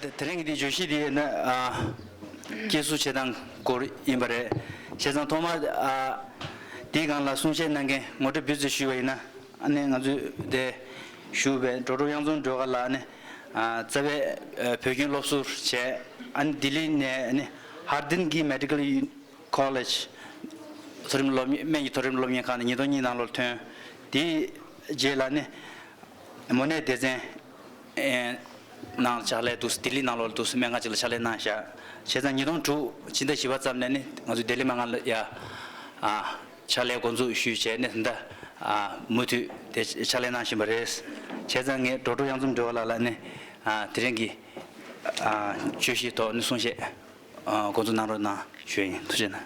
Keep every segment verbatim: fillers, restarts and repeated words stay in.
དེ་རིང་གི་འདི་བརྗོད་གཞི་འདི་ཡིན་ན་ཨ། སྐྱེལ་སྲུང་བྱེད་སྟངས་སྐོར་ཡིན་པ་རེད། བྱས་ཙང་ཐོག་མར་ཨ། འདིའི་སྒང་ལ་གསུང་བཤད་གནང་མཁན་ངོ་སྤྲོད་འབུལ་རྩིས་ཞུས་པ་ཡིན་ན། ཨ་ནི་ང་ཚོས་དེ་ཞུས་པའི་འགྲོ་གྲོགས་གཡང་འཛོམས་སྒྲོལ་དཀར་ལགས་ནི་ཨ། རྩ་བའི་ཨ། བོད་ཁྱིམ་སློབ་ཟུར་བྱས། ཨ་ནི་ལྡི་ལི་ནས་ཨ་ནི་ཧར་དིན་གི་མེ་ཌི་ཀལ་ཡུ་ཁོ་ལེཇ་མཐོ་རིམ་སློབ་གཉེར། སྨན་གྱི་མཐོ་རིམ་སློབ་གཉེར་ཁང་ནས་ཉིས་སྟོང་གཉིས་ནང་ལོགས་ཐོན། དེའི་རྗེས་ལ་ནི་མོ་ནད་སྡེ་ཚན་ནང་ཕྱག་ལས་འདུག་ལྡི་ལི་ནང་ལོགས་འདུག་སྨན་ཁང་ཅིག་ལ་ཕྱག་ལས་གནང་བཞག་བྱས་ཙང་ཉིས་སྟོང་དྲུག་ཕྱི་ཟླ་བཞི་པ་ཙམ་ནས་ནི་ང་ཚོ་ལྡི་ལི་སྨན་ཁང་ལ་ཡ་ཨ། ཕྱག་ལས་འགོ་འཛུགས་ཞུས་བྱས་ནས་ད་ལྟ་ཨ། མུ་མཐུད་དེ་ཕྱག་ལས་གནང་བཞིན་པ་རེད། བྱས་ཙང་ངས་འགྲོ་གྲོགས་གཡང་འཛོམས་སྒྲོལ་དཀར་ལགས་ལ་ནི་ཨ། དེ་རིང་གི་ཨ། བརྗོད་གཞིའི་ཐོག་ནས་གསུང་བཤད་ཨ། འགོ་འཛུགས་གནང་རོགས་གནང་ཞུ་ཡ་ཡིན། ཐུགས་རྗེ་གནང་།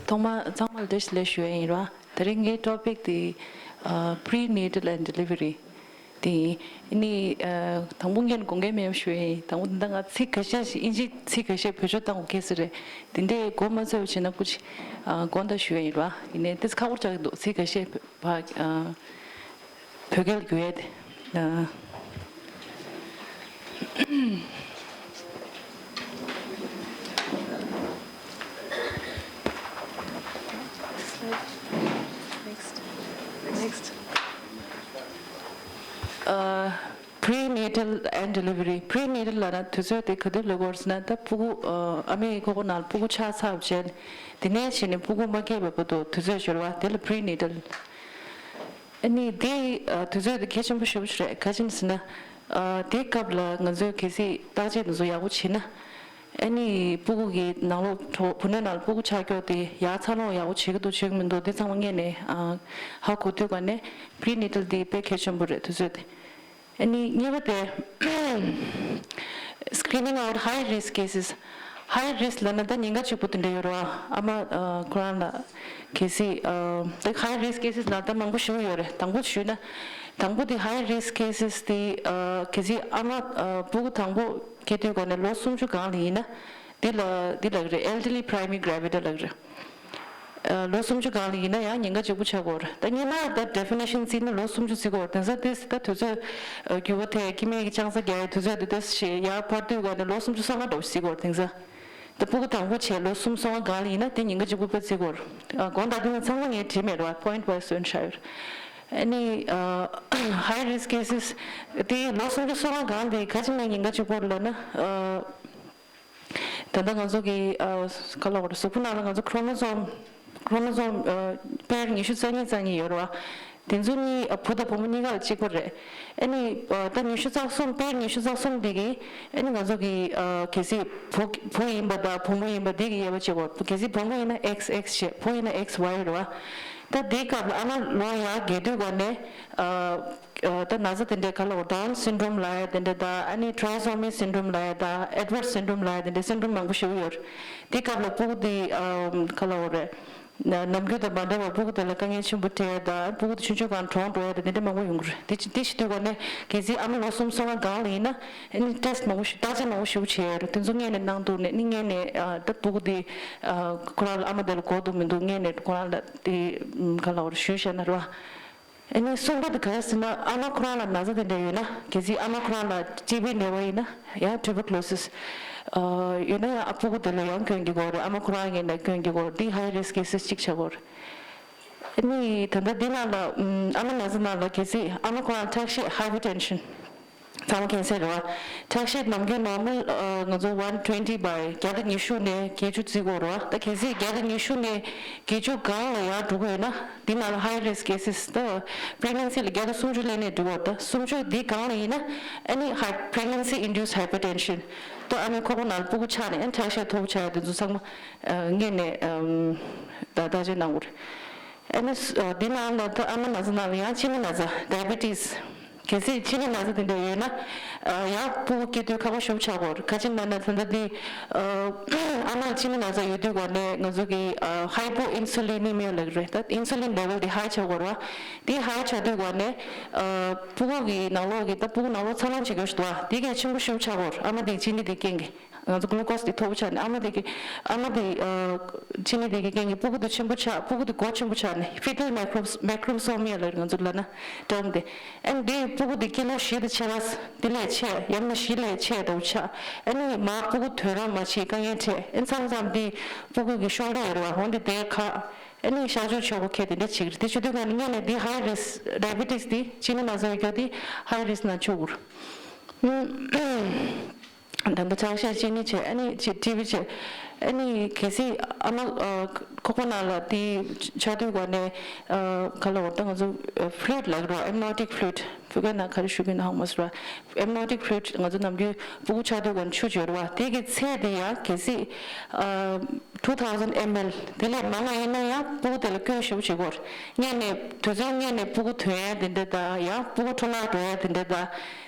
ཐོག་མ་ཚང་མ་ལ་བཀྲ་ཤིས་བདེ་ལེགས་ཞུ་ཡ་ཡིན་ར། དེ་རིང་གི་ཊོ་པིག་དེ་ཨ། Prenatal and Delivery དེ་ཡིན། ཨ་ནི་ཨ། དང་པོ་ངས་དགོངས་འགལ་མེད་པ་ཞུ་ཡ་ཡིན། དང་པོ་དེ་འདྲ་ང་ཚིག་ཁ་ཤས་ཤིག་ཨིན་ཇི་ཚིག་ཁ་ཤས་བེད་སྤྱོད་བཏང་དགོས་གལ་སྲིད་རེད། དེ་འདྲའི་མགོ་མ་ཚོས་པ་བྱས་ན་སྐུ་མཁྱེན་ཨ། དགོངས་དག་ཞུ་ཡ་ཡིན་ར། ཡིན་ནའི་ཏོག་ཙམ་ཁག་པོ་ཆགས་ཀྱི་འདུག་ཚིག་ཁ་ཤས་བ་ཨ། བོད་སྐད་ལ་བསྒྱུར་ཡས་དེ། ཨ། Next. Next. ཨ། Prenatal and Delivery. Prenatal ལབ་ན་དུས་ཚོད་དེ་ག་དུས་ལབ་དགོས་ཟེར་ན། ད་སྤུ་གུ་ཨ། ཨ་མའི་ཁོག་པ་ནང་ལ་སྤུ་གུ་ཆགས་ཚར་བ་བྱས། དེ་ནས་བྱས་ནས་སྤུ་གུ་མ་སྐྱེས་པ་བར་དུ་དུས་ཚོད་སྦྱོར་བ་དེ་ལ་Prenatal། ཨ་ནི་དེ་ཨ། དུས་ཚོད་དེ་གལ་ཆེན་པོ་ཞེ་པོ་ཅིག་རེད། ག་ཅི་ཡིན་ཟེར་ན། ཨ། དེའི་སྐབས་ལ་ང་ཚོས་གལ་སྲིད་བརྟག་དཔྱད་དེ་ཚོ་ཡག་པོ་བྱས་ན། ཨ་ནི་སྤུ་གུ་གི་ནང་ལོགས་བུ་སྣོད་ནང་ལ་སྤུ་གུ་ཆགས་ཀྱོག་དེ་ཡར་འཚར་ལོངས་ཡག་པོ་བྱེད་ཀྱི་འདུག་བྱེད་ཀྱི་མི་འདུག་དེ་ཚང་མ་སྔོན་ནས་ཨ། ཧ་གོ་དུས་ག་ནས་Prenatal དེ་དཔེ་གལ་ཆེན་པོ་རེད། དུས་ཚོད་དེ། ཨ་ནི་གཉིས་པ་དེ་Screening out high risk cases. High risk ལབ་ན་ད་ཉེན་ཁ་གཅིག་པོ་དེ་འདྲ་ཡོད་རེད་བ། ཨ་མ་ཨ། ཁོ་རང་ལ་གལ་སྲིད་ཨ། ད་high risk cases ལབ་ད་མང་པོ་ཞིག་ཡོད་རེད། དང་པོ་ཞུས་ན། དང་པོ་དེ་high risk cases དེ་ཨ། གལ་སྲིད་ཨ་མ་ཨ། སྤུ་གུ་དང་པོ་སྐྱེ་དུས་ག་ནས་ལོ་སུམ་ཅུ་སྒང་ལ་ཡིན་ན། འདི་ལ་འདི་ལབ་ཀྱི་རེད། Elderly Primary Gravidae ལབ་ཀྱི་རེད། ཨ། ལོ་སུམ་ཅུ་སྒང་ལ་ཡིན་ན་ཡང་ཉེན་ཁ་གཅིག་པོ་ཆགས་ཀྱི་ཡོད་རེད། ད་སྔོན་མ་ད་definition བརྩིས་ན་ལོ་སུམ་ཅུ་བརྩི་གི་ཡོད་རེད། དེང་སང་དེ་ད་དུས་ཚོད་ཨ། འགྱུར་བ་ཐེབས། སྐྱེ་དམན་གྱི་ལྕགས་རྩ་རྒྱག་ཡའི་དུས་ཚོད་དེ་ཏོག་ཙམ་ཡར་འཕར་དུས་ག་ནས་ལོ་སུམ་ཅུ་སོ་ལྔ་འདྲ་བོ་བརྩི་གི་ཡོད་རེད། དེང་སང་ད་སྤུ་གུ་དང་པོ་བྱས་ལོ་གསུམ་སོ་ལྔ་སྒང་ལ་ཡིན་ན་དེ་ཉེན་ཁ་གཅིག་པོ་དཔེ་བརྩི་གི་ཡོད་རེད། ཨ། དགོངས་དག་དེ་ཚོ་ཚང་མ་ངས་བྲིས་མེད་རེད་བ། Point by point བྱས་ཡོད་རེད། ཨ་ནི་ཨ། high risk cases དེ་ལོ་སུམ་ཅུ་སོ་ལྔ་སྒང་དེ་ག་ཅི་ནས་ཉེན་ཁ་གཅིག་པོ་རེད་ལབ་ན། ཨ། ད་ལྟ་ང་ཚོ་གི་ཨ། ག་ལབ་དགོས་རེད། གཟུགས་པོ་ནང་ལ་ང་ཚོ་chromosome chromosome ཨ། pair ཉི་ཤུ་རྩ་གཉིས་རྩ་གཉིས་ཡོད་རེད་བ། དེ་ཚོ་གཉིས་ཨ། བུ་དང་བུ་མོ་གཉིས་ཀ་ལ་གཅིག་པ་རེད། ཨ་ནི་ཨ། ད་ཉི་ཤུ་རྩ་གསུམ pair ཉི་ཤུ་རྩ་གསུམ་དེ་གི་ཨ་ནི་ང་ཚོ་གི་ཨ། གལ་སྲིད་བུ་བུ་ཡིན་པ་དང་བུ་མོ་ཡིན་པ་དེ་གི་དབྱེ་བ་ཕྱེ་དགོས་རེད། གལ་སྲིད་བུ་མོ་ཡིན་ན་X X བྱས། བུ་ཡིན་ན་X Y རེད་བ། ད་དེའི་སྐབས་ལ་ཨ་མ་ལོ་ཡར་རྒས་དུས་ག་ནས་ཨ། ཨ། ད་ན་ཚ་དེ་འདྲའི་ག་ལབ་དགོས། Down syndrome ལབ་ཡ་དེ་འདྲ་དང་། ཨ་ནི་trisomy syndrome ལབ་ཡ་དང་། Edwards syndrome ལབ་ཡ་དེ་འདྲའི་syndrome མང་པོ་ཞིག་ཡོད་རེད། དེ་སྐབས་ལ་སྤུ་གུ་དེ་ཨ། ག་ལབ་དགོས་རེད། ན་ནམ་རྒྱུན་དང་མ་འདྲ་བར་སྤུ་གུ་དེ་ལ་དཀའ་ངལ་ཆེན་པོ་འཕྲད་ཡ་དང་། སྤུ་གུ་དེ་ཆུང་ཆུང་སྒང་གྲོངས་འགྲོ་ཡ་དང་དེ་འདྲ་མང་པོ་ཡོང་གི་རེད། དེ་དེ་བྱེད་དུས་ག་ནས་གལ་སྲིད་ཨ་མ་ལོ་གསུམ་སོ་ལྔ་སྒང་ལ་ཡིན་ན། ཨ་ནི་test མང་པོ་ཞིག་བརྟག་དཔྱད་མང་པོ་ཞིག་བྱས་ཡ་རེད། དེ་ཚོ་སྔོན་ནས་གནང་འདུག་ནས་ནི་སྔོན་ནས་ཨ། ད་སྤུ་གུ་དེ་ཨ། ཁོ་རང་ལ་ཨ་མ་དེ་ལ་གོ་འདུག་མི་འདུག་སྔོན་ནས་ཁོ་རང་ལ་དེ་ག་ལབ་དགོས་རེད། ཞུས་བཞག་ན་རེད་བ། ཨ་ནི་གསུམ་པ་དེ་ག་རེ་ཟེར་ན། ཨ་མ་ཁོ་རང་ལ་ན་ཚ་དེ་འདྲ་ཡོད་ན། གལ་སྲིད་ཨ་མ་ཁོ་རང་ལ་ཊི་བི་ནད་པ་ཡིན་ན། ཡང་tuberculosis ཨ། ཡོད་ན་ཡང་ཨ། སྤུ་གུ་དེ་ལ་ཡང་སྐྱོན་གྱི་ཡོད་རེད། ཨ་མ་ཁོ་རང་ཡིན་ན་སྐྱོན་གྱི་ཡོད་རེད། འདི་high risk cases གཅིག་ཆགས་ཀྱི་ཡོད་རེད། ཨ་ནི་ད་ལྟ་འདི་ནང་ལ་ཨ་མ་ན་ཚ་ནང་ལ་གལ་སྲིད་ཨ་མ་ཁོ་རང་ཁྲག་ཤེད་hypertension ཚང་མ་མཁྱེན་གསལ་རེད་བ། ཁྲག་ཤེད་ནམ་རྒྱུན་normal ཨ། ང་ཚོ་one twenty by བརྒྱ་དང་ཉི་ཤུ་ནས་བརྒྱད་ཅུ་བརྩི་དགོས་རེད་བ། ད་གལ་སྲིད་བརྒྱ་དང་ཉི་ཤུ་ནས་བརྒྱད་ཅུ་སྒང་ལ་ཡར་འགྲོ་གི་ཡོད་ན། འདི་ནང་ལ་high risk cases ད་pregnancy ལ་བརྒྱ་དང་སུམ་ཅུ་སླེབས་ནས་འགྲོ་གི་ཡོད་རེད། ད་སུམ་ཅུ་འདི་སྒང་ལ་ཡིན་ན་ཨ་ནི་high pregnancy induced hypertension ད་ཨ་མའི་ཁོག་པ་ནང་ལ་སྤུ་གུ་ཆགས་ནས་ཨ་ནི་ཁྲག་ཤེད་མཐོ་པོ་ཆགས་ཡ་དེ་ཚོ་ཚང་མ་ཨ། སྔོན་ནས་ཨམ། ད་བརྟག་དཔྱད་གནང་དགོས་རེད། ཨ་ནི་ཨ། འདི་ནང་ལ་ད་ཨ་མ་ན་ཚ་ནང་ལ་ཡང་གཅིན་སྙི་ན་ཚ་diabetes གལ་སྲིད་གཅིན་སྙི་ན་ཚ་དེ་འདྲ་ཡོད་ན། ཨ། ཡང་སྤུ་གུ་སྐྱེ་དུས་ཁག་པོ་ཞེ་པོ་ཆགས་ཀྱི་ཡོད་རེད། ག་ཅི་ན་ན་ད་ལྟ་འདི་ཨ། ཨ་མར་གཅིན་སྙི་ན་ཚ་ཡོད་དུས་ག་ནས་ང་ཚོ་གི་ཨ། hypoinsulinemia ལབ་ཀྱི་རེད། ད་insulin level འདི་high ཆགས་ཀྱི་ཡོད་རེད་བ། འདི་high ཆགས་དུས་ག་ནས་ཨ། སྤུ་གུ་གི་ནང་ལོགས་ཀྱི་ད་སྤུ་གུ་ནང་ལོགས་འཚར་ལོངས་བྱེད་ཀྱི་ཡོད་ཞིག་འདུག་བ། འདི་གལ་ཆེན་པོ་ཞེ་པོ་ཆགས་ཀྱི་ཡོད་རེད། ཨ་མ་འདི་གཅིན་སྙི་འདི་རྐྱེན་གྱིས། ང་ཚོ་གླུ་ཀོ་སི་དེ་མཐོ་པོ་ཆགས་ནས་ཨ་མ་དེ་གི་ཨ་མ་དེ་ཨ་ཅི་ནི་དེ་གི་རྐྱེན་གྱིས་སྤུ་གུ་དེ་ཆེན་པོ་ཆགས། སྤུ་གུ་དེ་མགོ་ཆེན་པོ་ཆགས་ནས་ཕི་ཊལ་མའི་ཀོ་རོབ་སི་མའི་ཀོ་རོབ་སི་ཨོ་མི་ཡ་ལབ་ང་ཚོ་ལབ་ན་ཊརམ་དེ། ཨ་ནི་དེ་སྤུ་གུ་དེ་ཀི་ལོ་བཞི་དང་ཕྱེད་ཀ་དེ་ལས་ཆེ་ཡང་ན་བཞི་ལས་ཆེ་ལྟ་བུ་ཆགས། ཨ་ནི་མར་སྤུ་གུ་ཐོན་རོགས་མ་བྱེད་དཀའ་ངལ་འཕྲད། ཨ་མཚམས་མཚམས་དེ་སྤུ་གུ་གི་ཤོལ་ཌར་ཡོད་རེད་བ། འོན་ཏེ་དེ་ཁ། ཨ་ནི་གཤག་བཅོས་ཆོག་པ་ཁེ་དེ་འདྲ་བྱེད་ཀྱི་རེད། དེ་བྱེད་དུས་ག་ནི་སྔོན་ནས་དེ་ཧའི་རིསི་ཌའི་བི་ཊིས་དེ་ཅི་ནི་ན་ཚ་ཡོད་རྒྱུ་དེ་ཧའི་རིསི་ན་ཆུག་གི་རེད། ད་ལྟ་ཆག་ཤས་ཅི་ནི་བྱས། ཨ་ནི་ཅི་ཊི་བི་བྱས། ཨ་ནི་གལ་སྲིད་ཨ་མ་ཁོག་པ་ནང་ལ་དེ་ཆགས་དུས་ག་ནས་ག་ལ་བར་ད་ང་ཚོ་ཕུ་ལུ་ཌི་ལབ་ཀྱི་རེད་བ། ཨེམ་ནོ་ཊིག་ཕུ་ལུ་ཌི། བོད་སྐད་ནང་ག་རེ་ཞུ་གི་ཡིན་ཧ་གོ་མ་སོང་ར། ཨེམ་ནོ་ཊིག་ཕུ་ལུ་ཌི་ང་ཚོ་ནམ་རྒྱུན་སྤུ་གུ་ཆགས་དུས་ག་ནས་ཆུ་ཡོད་རེད་བ། དེ་གི་ཚད་དེ་ཡང་གལ་སྲིད་ཨ་two thousand M L དེ་ལས་མང་བ་ཡིན་ན་ཡང་སྤུ་གུ་དེ་ལ་སྐྱོན་ཞེ་པོ་བྱེད་ཀྱི་ཡོད་རེད། སྔོན་ནས་དུས་ཚོད་སྔོན་ནས་སྤུ་གུ་ཐོན་ཡ་དེ་འདྲ་དང་ཡང་སྤུ་གུ་འཕྲོ་བརླག་འགྲོ་ཡ་དེ་འདྲ་དང་།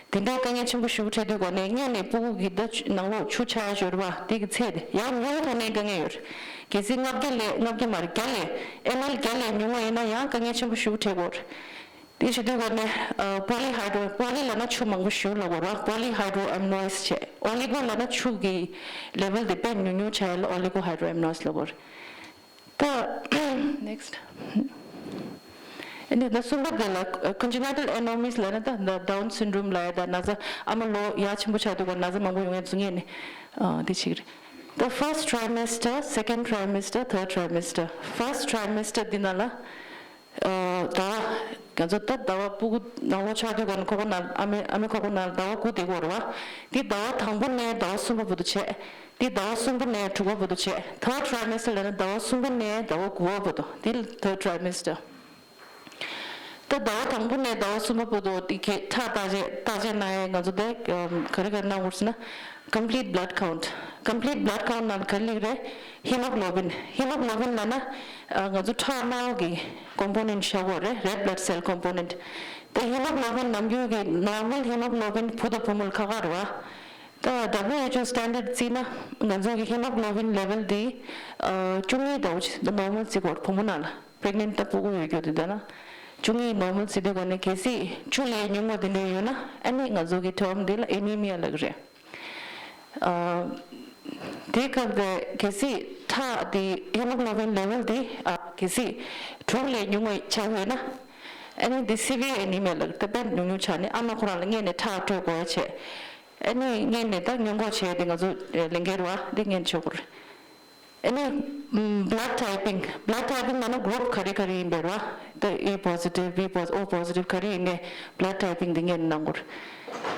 དེ་འདྲའི་དཀའ་ངལ་ཆེན་པོ་ཞེ་པོ་འཕྲད་དུས་ག་ནས་སྔོན་ནས་སྤུ་གུ་གི་ད་ཆུ་ནང་ལོགས་ཆུ་ཆགས་ཡ་ཡོད་རེད་བ། དེ་གི་ཚད་དེ་ཡང་ཉུང་ཐོག་ནས་དཀའ་ངལ་ཡོད་རེད། གལ་སྲིད་ལྔ་བརྒྱ་ལས་ལྔ་བརྒྱ་མ་རེད་བརྒྱ་ལས་ཨེམ་ཨེལ་བརྒྱ་ལས་ཉུང་བ་ཡིན་ན་ཡང་དཀའ་ངལ་ཆེན་པོ་ཞེ་པོ་འཕྲད་ཀྱི་ཡོད་རེད། དེ་བྱེད་དུས་ག་ནས་པོ་ལི་ཧའི་ཌྲོ་པོ་ལི་ལབ་ན་ཆུ་མང་པོ་ཞེ་པོ་ལབ་དགོས་རེད་བ། པོ་ལི་ཧའི་ཌྲོ་ཨེམ་ནོ་ཌི་བྱས། ཨོ་ལི་གོ་ལབ་ན་ཆུ་གི་ལེ་ཝལ་དེ་དཔེ་ཉུང་ཉུང་ཆགས་ཡ་ལ་ཨོ་ལི་གོ་ཧའི་ཌྲོ་ཨེམ་ནོ་ཌི་ལབ་དགོས་རེད། ད་ནེག་སི་ཊི། ཨ་ནི་ད་གསུམ་པ་དེ་ལ་ཀོན་ཇི་ནི་ཊལ་ཨེ་ནོ་མི་སི་ལབ་ན་ད་ཌའུན་སིན་ཌོམ་ལབ་ཡ། ད་ན་ཚ་ཨ་མ་ལོ་ཡག་ཆེན་པོ་ཆགས་དུས་ག་ན་ཚ་མང་པོ་ཡོང་ཡ་ཚུ་ངེས་ནས་ཨ་དེ་བྱེད་ཀྱི་རེད། ད་first trimester, second trimester, third trimester. First trimester འདི་ནང་ལ་ཨ་ཟླ་བ་ང་ཚོ་ད་ཟླ་བ་སྤུ་གུ་ནང་ལོགས་ཆགས་དུས་ག་ནས་ཁོག་པ་ནང་ཨ་མའི་ཨ་མའི་ཁོག་པ་ནང་ཟླ་བ་དགུ་དེ་གོ་རེད་བ། འདི་ཟླ་བ་དང་པོ་ནས་ཟླ་བ་གསུམ་པ་བར་དུ་བྱས། འདི་ཟླ་བ་གསུམ་པ་ནས་དྲུག་པ་བར་དུ་བྱས། ཐར་ཌི་ཊི་རའི་མེ་སི་ཊར་ལབ་ན་ཟླ་བ་གསུམ་པ་ནས་ཟླ་བ་དགུ་པ་བར་དུ། འདི་ཐར་ཌི་ཊི་རའི་མེ་སི་ཊར། ད་ཟླ་བ་དང་པོ་ནས་ཟླ་བ་གསུམ་པ་བར་དུ་འདི་གའི་ཁྲག་བརྟག་དཔྱད་བརྟག་དཔྱད་གནང་ཡས་ང་ཚོ་དེ་ག་རེ་ག་རེ་གནང་དགོས་ཟེར་ན། Complete blood count. Complete blood count ནང་ག་རེ་ལབ་རེད། ཧི་མོ་གྷི་ལོ་བིན། ཧི་མོ་གྷི་ལོ་བིན་ལབ་ན་ང་ཚོ་ཁྲག་དམར་པོ་གི་ཀོམ་པོ་ནེན་ཊི་ཤོག་གོ་རེད། Red blood cell component. ད་ཧི་མོ་གྷི་ལོ་བིན་ནམ་རྒྱུན་གྱི་ནོར་མལ་ཧི་མོ་གྷི་ལོ་བིན་བུ་དང་བུ་མོ་ལ་ཁག་ཁག་རེད་བ། ད་ཌབ་ལིའུ་ཨེཆ་ཨོ་སི་ཊན་ཌར་ཌི་བརྩིས་ན་ང་ཚོ་གི་ཧི་མོ་གྷི་ལོ་བིན་ལེ་ཝལ་འདི་ཨ་བཅུ་གཉིས་ལྟ་བུ་ཅིག་ནོར་མལ་བརྩི་གོ་རེད། བུ་མོ་ནང་ལ་པི་རེག་ནེན་ཊི་ད་སྤུ་གུ་ཡོད་རྒྱུ་དེ་ལྟ་ན་བཅུ་གཉིས་ནོར་མལ་བརྩི་དུས་ག་ནས་གལ་སྲིད་བཅུ་ལས་ཉུང་བ་དེ་འདྲ་ཡོད་ན་ཨ་ནི་ང་ཚོ་གི་ཊརམ་འདི་ལ་ཨེ་ནི་མི་ཡ་ལབ་ཀྱི་རེད། ཨ་དེའི་སྐབས་དེ་གལ་སྲིད་ཁྲག་དེ་ཧི་མོ་གྷི་ལོ་བིན་ལེ་ཝལ་དེ་ཨ་གལ་སྲིད་དྲུག་ལས་ཉུང་བ་ཆགས་ཡོད་ན་ཨ་ནི་དེ་སི་བི་ཡར་ཨེ་ནི་མི་ཡ་ལབ་ཀྱི་རེད། ད་དཔེ་ཉུང་ཉུང་ཆགས་ནས་ཨ་མ་ཁོ་རང་ལ་སྔོན་ནས་ཁྲག་སྤྲོད་དགོས་ཡ་བྱས། ཨ་ནི་སྔོན་ནས་ད་སྔོན་འགོག་བྱས་ཏེ་ང་ཚོ་ལས་འགན་རེད་བ། འདི་སྔོན་ཆོག་གི་རེད། ཨ་ནི་blood typing. Blood typing ལབ་ན་གུ་རུབ་ག་རེ་ག་རེ་ཡིན་པས་རེད་བ། ད་ཨེ་པོ་སི་ཊིབ་བི་པོ་སི་ཊིབ་ཨོ་པོ་སི་ཊིབ་ག་རེ་ཡིན་ནའི་blood typing འདི་སྔོན་གནང་དགོས་རེད།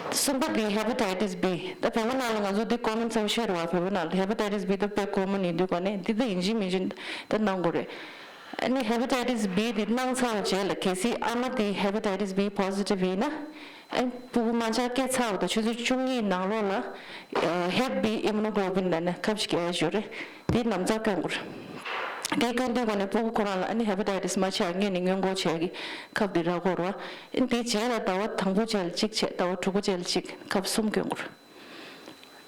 གསུམ་པ་འདི་ཧེ་པ་ཊའི་ཊིས་བི། ད་བོད་པ་ནང་ལ་ང་ཚོ་འདི་ཀོ་མན་ཚ་པོ་ཤོར་བ། བོད་པ་ནང་ལ་ཧེ་པ་ཊའི་ཊིས་བི་ད་དཔེ་ཀོ་མན་ཡིན་དུས་ག་ནས་འདི་ད་ཡིན་གཅིག་མིན་གཅིག་ད་གནང་དགོས་རེད། ཨ་ནི་ཧེ་པ་ཊའི་ཊིས་བི་འདི་གནང་ཚར་བའི་རྗེས་ལ་གལ་སྲིད་ཨ་མ་འདི་ཧེ་པ་ཊའི་ཊིས་བི་པོ་སི་ཊིབ་ཡིན་ན། ཨ་ནི་སྤུ་གུ་མ་ཆགས་སྐྱེས་ཚར་བ་དང་ཆུ་ཚོད་བཅུ་གཉིས་ནང་ལོགས་ལ་ཨ་ཧེབ་བི་ཨི་མུ་ནོ་གྷི་ལོ་བིན་ལབ་ནས་ཁབ་ཅིག་རྒྱག་ཡ་ཡོད་རེད། དེ་ལམ་སང་བསྐོན་དགོས་རེད། དེ་བསྐོན་དུས་ག་ནས་སྤུ་གུ་ཁོ་རང་ལ་ཨ་ནི་ཧེ་པ་ཊའི་ཊིས་མ་ཆགས་སྔོན་ནས་སྔོན་འགོག་བྱེད་ཀྱི་ཁབ་དེ་རག་གི་རེད་བ། ཨ་ནི་དེའི་རྗེས་ལ་ཟླ་བ་དང་པོ་རྗེས་ལ་གཅིག་བྱས། ཟླ་བ་དྲུག་པ་རྗེས་ལ་གཅིག་ཁབ་གསུམ་བསྐོན་དགོས་རེད།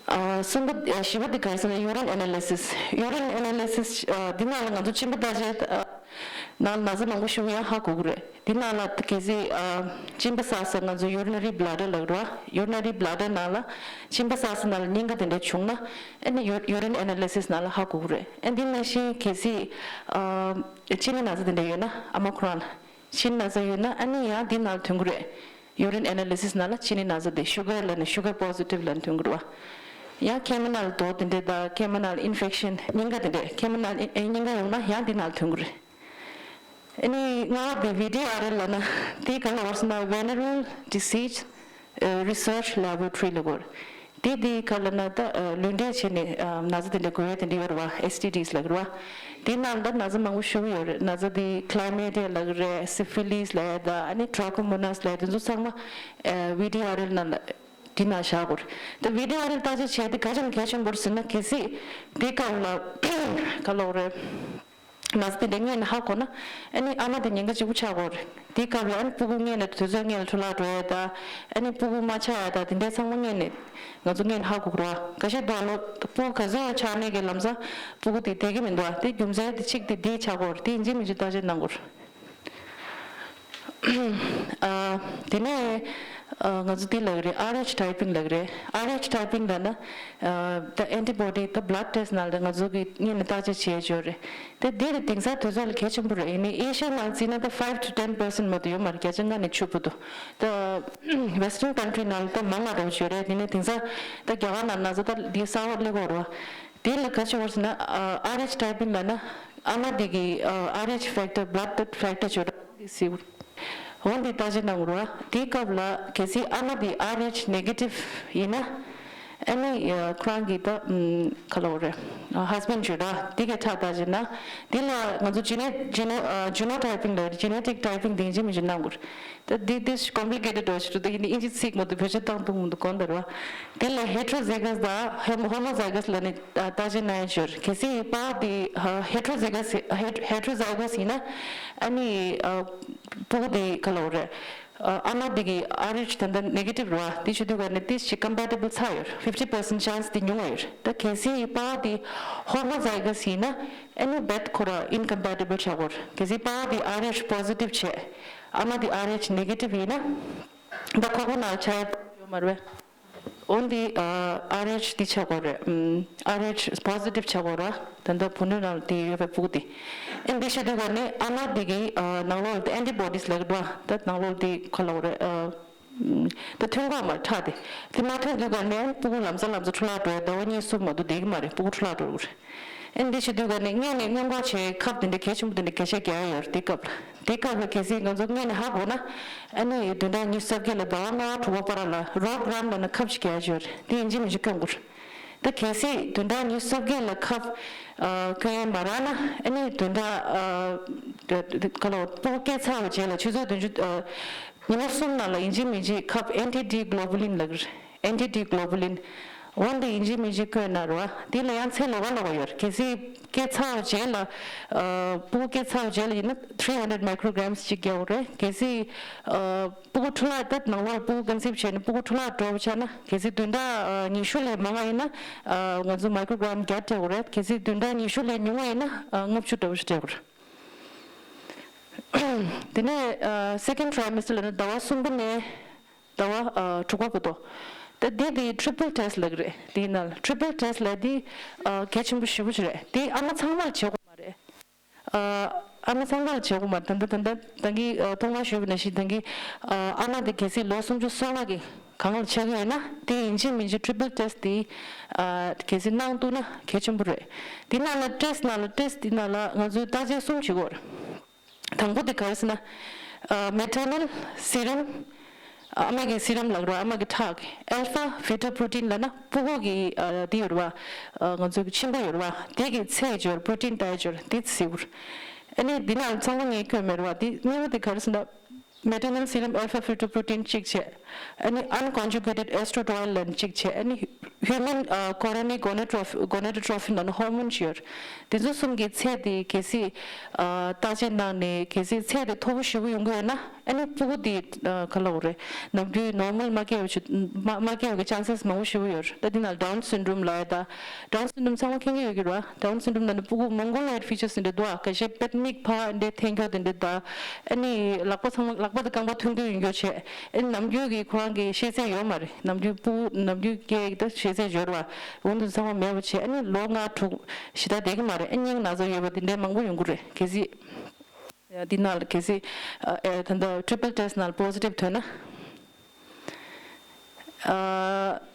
ཨ་གསུམ་པ་ཨ་བཞི་པ་དེ་ག་རེ་ཟེར་ན་ཡུ་རིན་ཨེ་ན་ལི་སིས། ཡུ་རིན་ཨེ་ན་ལི་སིས་ཨ་འདི་ནང་ལ་ང་ཚོ་གཅིན་པ་བརྟག་དཔྱད་ཨ་ནང་ན་ཚ་མང་པོ་ཞིག་ཡང་ཧ་གོ་གི་རེད། འདི་ནང་ལ་གལ་སྲིད་ཨ་གཅིན་པ་བསགས་ས་ང་ཚོ་ཡུ་རི་ནེ་རི་བྷི་ལ་ཌར་ལབ་རེད་བ། ཡུ་རི་ནེ་རི་བྷི་ལ་ཌར་ནང་ལ་གཅིན་པ་བསགས་ས་ནང་ལ་རྙིང་ག་དེ་འདྲ་བྱུང་ན་ཨ་ནི་ཡུ་ཡུ་རིན་ཨེ་ན་ལི་སིས་ནང་ལ་ཧ་གོ་གི་རེད། ཨ་འདི་ནང་བཞིན་གལ་སྲིད་ཨ་གཅིན་པ་ན་ཚ་དེ་འདྲ་ཡོད་ན་ཨ་མ་ཁོ་རང་ལ། གཅིན་ན་ཚ་ཡོད་ན་ཨ་ནི་ཡང་འདི་ནང་ཐོན་གི་རེད། ཡུ་རིན་ཨེ་ན་ལི་སིས་ནང་ལ་གཅིན་ན་ཚ་དེ་ཤུ་གར་ལབ་ནས་ཤུ་གར་པོ་སི་ཊིབ་ལབ་ནས་ཐོན་གི་རེད་བ། ཡང་མཁལ་མ་ནང་ལ་རྡོ་དེ་འདྲས་དང་མཁལ་མ་ནང་ལ་ཨིན་ཕེག་ཤན་རྙིང་ག་དེ་འདྲས་མཁལ་མ་ནང་ལ་ཨེ་རྙིང་ག་ཡོང་ན་ཡང་འདི་ནང་ཐོན་གི་རེད། ཨ་ནི་ལྔ་པ་དེ་བི་ཌི་ཨར་ཨེལ་ལབ་ན་དེ་ག་ལ་བར་སོང་ན་Venereal Disease Research Laboratory ལབ་དགོས་རེད། དེ་དེ་ག་ལ་ན་ད་ལུས་འབྲེལ་བྱས་ནས་ན་ཚ་དེ་འདྲ་འགོས་ཡས་དེ་འདྲ་ཡོད་རེད་བ། ཨེས་ཊི་ཌིས་ལབ་ཀྱི་རེད་བ། དེ་ནང་ད་ན་ཚ་མང་པོ་ཞུ་གི་ཡོད་རེད། ན་ཚ་དེ་Chlamydia ལབ་ཀྱི་རེད། Syphilis ལབ་ཡ་ད་ཨ་ནི་Trichomonas ལབ་ཡ་དེ་ཚོ་ཚང་མ་ཨ་བི་ཌི་ཨར་ཨེལ་ནང་ལ་དེ་ནང་བཞག་དགོས་རེད། ད་བི་ཌི་ཨར་ཨེལ་བརྟག་དཔྱད་བྱས་དེ་ག་ཅང་གལ་ཆེན་པོ་རེད་ཟེར་ན་གལ་སྲིད་དེ་སྐབས་ལ་ག་ལབ་དགོས་རེད། ན་ཚ་དེ་འདྲ་སྔོན་ནས་ཧ་གོ་ན་ཨ་ནི་ཨ་མ་དེ་ཉེན་ཁ་ཆེ་པོ་ཆགས་ཀྱི་ཡོད་རེད། དེའི་སྐབས་ལ་ཨ་ནི་སྤུ་གུ་སྔོན་ནས་དུས་ཚོད་སྔོན་ལ་འཕྲོ་བརླག་འགྲོ་ཡས་དང་ཨ་ནི་སྤུ་གུ་མ་ཆགས་ཡས་དང་དེ་འདྲའི་ཚང་མ་སྔོན་ནས་ང་ཚོ་སྔོན་ནས་ཧ་གོ་གི་རེད་བ། ཁ་ཤས་དུས་ལ་སྤུ་གུ་ག་ཚོད་ཡང་ཆགས་ནས་ཀྱི་ལམ་སང་སྤུ་གུ་དེ་བསྡད་ཀྱི་མི་འདུག་བ། དེ་རྒྱུ་མཚན་དེ་གཅིག་དེ་འདི་ཆགས་ཀྱི་ཡོད་རེད། དེ་ཡིན་གཅིག་མིན་གཅིག་བརྟག་དཔྱད་གནང་དགོས་རེད། ཨ་དེ་ནས་ ཨ། ང་ཚོ་འདི་ལབ་ཀྱི་རེད། Rh typing ལབ་ཀྱི་རེད། Rh typing ལབ་ན། ཨ། the antibody the blood test ནང་ལ་ང་ཚོ་གི་གཉིད་ནས་བརྟག་དཔྱད་བྱས་ཡོད་རེད། དེ་འདི་ནི་དེང་སང་དུས་ཚོད་ལ་གལ་ཆེན་པོ་རེད། ཡིན་ནའི་ཨེ་ཤ་ཡའི་ནང་བརྩིས་ན་ད་five to ten percent མ་གཏོགས་ཡོད་མ་རེད། བརྒྱ་ཆ་ལྔ་ནས་བཅུ་བར་དུ། ད་Western country ནང་ལ་ད་མང་བ་འདྲ་བོ་ཅིག་ཡོད་རེད། དེ་ནས་དེང་སང་ད་རྒྱ་གར་ནང་ན་ཚ་ད་འདི་གསར་པ་སླེབས་ཡོད་རེད་བ། དེ་ལ་ག་ཅི་ཡོད་ཟེར་ན། ཨ། Rh typing ལབ་ན་ཨ་མ་དེ་གི། ཨ། Rh factor blood factor ཅིག་ཡོད་རེད། འདི་གཟིགས། འོ་འདི་བརྟག་དཔྱད་གནང་དགོས་རེད་བ། དེའི་སྐབས་ལ་གལ་སྲིད་ཨ་མ་དེ་Rh negative ཡིན་ན། ཨ་ནི། ཨ། ཁོ་རང་གི་ད། ཨམ། ག་ལབ་དགོས་རེད། ཨ། husband ཅིག་ཡོད་རེད་བ། དེ་གའི་ཁྲག་བརྟག་དཔྱད་ན། དེ་ལ་ང་ཚོ་gene gene ཨ། genotyping ལབ་genetic typing དེ་ཡིན་གཅིག་མིན་གཅིག་གནང་དགོས་རེད། ད་འདི་འདི་complicated འདྲ་བོ་ཞིག་འདུག་ད་ཡིན་ནའི་དབྱིན་ཇི་ཚིག་མ་གཏོགས་བོད་ཆ་བཏང་ཐུབ་མི་འདུག་དགོངས་དག་རེད་བ། དེ་ལ་heterozygous དང་ཧེ། homozygous ལབ་ནས་བརྟག་དཔྱད་གནང་ཡ་ཅིག་ཡོད་རེད། གལ་སྲིད་པ་དེ་heterozygous ཧེ། heterozygous ཡིན་ན། ཨ་ནི། ཨ། སྤུ་གུ་དེ་ག་ལབ་དགོས་རེད། ཨ། ཨ་མ་དེ་གི་Rh ད་ལྟ་negative རེད་བ། དེ་བྱེད་དུས་ག་ནས་དེ་ཞིག་compatible ཚར་ཡོད་རེད། fifty percent chance དེ་ཉུང་བ་ཡོད་རེད། ད་གལ་སྲིད་པ་དེ་homozygous ཡིན་ན། ཨ་ནི་རྦད་ཁོ་རང་incompatible ཆགས་ཀྱི་ཡོད་རེད། གལ་སྲིད་པ་དེ་Rh positive བྱས། ཨ་མ་དེ་Rh negative ཡིན་ན། ད་ཁོ་ཁོ་ན་ཆ་ཡ་ཡོད་མ་རེད་བས། འོ་འདི། ཨ། Rh འདི་ཆགས་དགོས་རེད། ཨམ། Rh positive ཆགས་དགོས་རེད། ད་ལྟ་བུ་ནུ་ནང་ལ་དེ་ཡོད་པའི་སྤུ་གུ་དེ། ཨེ་འདི་བྱེད་དུས་ག་ནས་ཨ་མ་དེ་གི། ཨ། ནང་ལོགས་ལ་དེ་antibodies ལབ་ཀྱི་འདུག་ད་ནང་ལོགས་ལ་དེ་ག་ལབ་དགོས་རེད། ཨ། ཨམ། ད་ཐོན་གྱི་ཡོད་མ་རེད་ཁྲག་དེ། དེ་མ་ཐོན་དུས་ག་ནས་སྤུ་གུ་ལམ་སང་ལམ་སང་འཕྲོ་བརླག་འགྲོ་ཡ། ཟླ་བ་གཉིས་གསུམ་མ་གཏོགས་བསྡད་ཀྱི་མ་རེད། སྤུ་གུ་འཕྲོ་བརླག་འགྲོ་གི་རེད། ཨེ་འདི་བྱེད་དུས་ག་ནས་སྔོན་ནས་སྔོན་འགོག་བྱེད་ཁབ་དེ་འདྲ་གལ་ཆེན་པོ་དེ་འདྲ་གལ་ཆེ་རྒྱག་ཡ་ཡོད་རེད། དེ་སྐབས་ལ། དེ་སྐབས་ལ་གལ་སྲིད་ང་ཚོ་སྔོན་ནས་ཧ་གོ་ན། ཨ་ནི་བདུན་ཕྲག་ཉི་ཤུ་རྩ་བརྒྱད་ལ་ཟླ་བ་ལྔ་པ་དྲུག་པ་བར་ལ་Rhogam ལབ་ན་ཁབ་ཅིག་རྒྱག་ཡ་ཅིག་ཡོད་རེད། དེ་ཡིན་གཅིག་མིན་གཅིག་སྐྱོན་དགོས་རེད། ད་གལ་སྲིད་བདུན་ཕྲག་ཉི་ཤུ་རྩ་བརྒྱད་ལ་ཁབ། ཨ། སྐྱོན་མ་རག་ན། ཨ་ནི་བདུན་ཕྲག་ཨ། ག་ལབ། སྤུ་གུ་སྐྱེས་ཚར་བའི་རྗེས་ལ་ཆུ་ཚོད་བདུན་ཅུ། ཨ། ཉི་མ་གསུམ་ནང་ལ་ཡིན་གཅིག་མིན་གཅིག་ཁབ་anti-T globulin ལབ་ཀྱི་རེད། anti-T globulin འོ་འདི་ཡིན་གཅིག་མིན་གཅིག་སྐྱོན་གནང་རོགས། དེ་ལ་ཡང་ཚད་ལོགས་ཀ་ལོགས་ཀ་ཡོད་རེད། གལ་སྲིད་སྐྱེས་ཚར་བའི་རྗེས་ལ། ཨ། སྤུ་གུ་སྐྱེས་ཚར་བའི་རྗེས་ལ་ཡིན་ན་three hundred micrograms ཅིག་རྒྱག་དགོས་རེད། གལ་སྲིད། ཨ། སྤུ་གུ་འཕྲོ་བརླག་ད་ནང་ལོགས་སྤུ་གུ་conceive བྱས་ནས་སྤུ་གུ་འཕྲོ་བརླག་འགྲོ་བ་ཆགས་ན། གལ་སྲིད་བདུན་ཕྲག་ཨ། ཉི་ཤུ་ལས་མང་བ་ཡིན་ན། ཨ། ང་ཚོ་microgram བརྒྱ་སྤྲད་དགོས་རེད། གལ་སྲིད་བདུན་ཕྲག་ཉི་ཤུ་ལས་ཉུང་བ་ཡིན་ན། ཨ། ལྔ་བཅུ་འདྲ་བོ་ཞིག་སྤྲད་དགོས་རེད། དེ་ནས། ཨ། second trimester ལབ་ན་ཟླ་བ་གསུམ་པ་ནས་ཟླ་བ། ཨ། དྲུག་པ་བར་དུ། ད་འདི་དེ་triple test ལབ་ཀྱི་རེད། དེའི་ནང་ལ་triple test ལབ་དེ། ཨ། གལ་ཆེན་པོ་ཞེ་པོ་ཅིག་རེད། དེ་ཨ་མ་ཚང་མ་ལ་བྱེད་དགོས་མ་རེད། ཨ། ཨ་མ་ཚང་མ་ལ་བྱེད་དགོས་མ་རེད། ད་ལྟ་ད་ལྟ་ད་གིན། ཨ། ཐོག་མར་ཞུས་པ་ནང་བཞིན་ད་གིན། ཨ། ཨ་མ་དེ་གལ་སྲིད་ལོ་སུམ་ཅུ་སོ་ལྔ་གི་གང་ལ་ཆགས་ཀྱི་ཡོད་ན། དེ་ཡིན་གཅིག་མིན་གཅིག་triple test དེ། ཨ། གལ་སྲིད་གནང་ཐུབ་ན་གལ་ཆེན་པོ་རེད། དེ་ནང་ལ་test ནང་ལ་test དེ་ནང་ལ་ང་ཚོས་བརྟག་དཔྱད་གསུམ་བྱེད་དགོས་རེད། དང་པོ་དེ་ག་རེ་ཟེར་ན། ཨ། maternal serum ཨ་མ་གི་serum ལབ་རོགས། ཨ་མ་གི་ཁྲག་གི་alpha fetoprotein ལབ་ན་སྤུ་གུ་གི། ཨ། དེ་ཡོད་རེད་བ། ཨ། ང་ཚོ་གི་མཆིན་པ་ཡོད་རེད་བ། དེ་གི་ཚད་ཡོད་རེད། protein diet ཡོད་རེད། དེ་གཟིགས་དགོས་རེད། ཨ་ནི་འདི་ནང་ཚང་མ་ངས་བཀོད་མེད་རེད་བ། དེ་གཉིས་པ་དེ་ག་རེ་ཟེར་ན། maternal serum alpha fetoprotein གཅིག་བྱས། ཨ་ནི་unconjugated estradiol ལབ་ནི་གཅིག་བྱས། ཨ་ནི་human ཨ། chorionic gonadotroph gonadotropin ལབ་ནི་hormone ཅིག་ཡོད་རེད། དེ་ཚོ་གསུམ་གྱི་ཚད་དེ་གལ་སྲིད། ཨ། བརྟག་དཔྱད་གནང་ནས་གལ་སྲིད་ཚད་དེ་མཐོ་པོ་ཞེ་པོ་ཡོང་གི་ཡོད་ན། ཨ་ནི་སྤུ་གུ་དེ། ཨ། ག་ལབ་དགོས་རེད། ནམ་རྒྱུན་normal མ་སྐྱེ་བའི་ཆུ་མ་མ་སྐྱེ་བའི་གི་chances མང་པོ་ཞེ་པོ་ཡོད་རེད། ད་འདི་ནང་Down syndrome ལབ་ཡ་ད། Down syndrome ཚང་མ་མཁྱེན་གྱི་ཡོད་ཀྱི་རེད་བ། Down syndrome ལབ་ནི་སྤུ་གུ་mongoloid features འདྲ་འདུག་ཨ། ཁ་ཤས་པད་མིག་ཕར་འདྲ་འཐེན་འགྱོ་དེ་འདྲ་ད། ཨ་ནི་ལག་པ་ཚང་མ་ལག་པ་དང་རྐང་པ་ཐུང་ཐུང་ཡོང་རྒྱུ་བྱས། ཨ་ནི་ནམ་རྒྱུན་གྱི་ཁོ་རང་གི་ཤེས་ཚད་ཡོད་མ་རེད། ནམ་རྒྱུན་སྤུ་གུ་ནམ་རྒྱུན་སྐྱེ་ཡི་ད་ཤེས་ཚད་ཡོད་རེད་བ། འོ་འདི་ཚང་མ་མེད་པ་བྱས། ཨ་ནི་ལོ་ལྔ་དྲུག་ཞེ་དྲག་བསྡད་ཀྱི་མ་རེད། ཨ་སྙིང་ན་ཚ་ཡོད་པ་དེ་འདྲ་མང་པོ་ཡོང་གི་རེད། གལ་སྲིད་འདི་ནང་ལ་གལ་སྲིད་ཨ་ཨེ་ད་ལྟ་triple test ནང་ལ་positive ཐོན་ན། ཨ།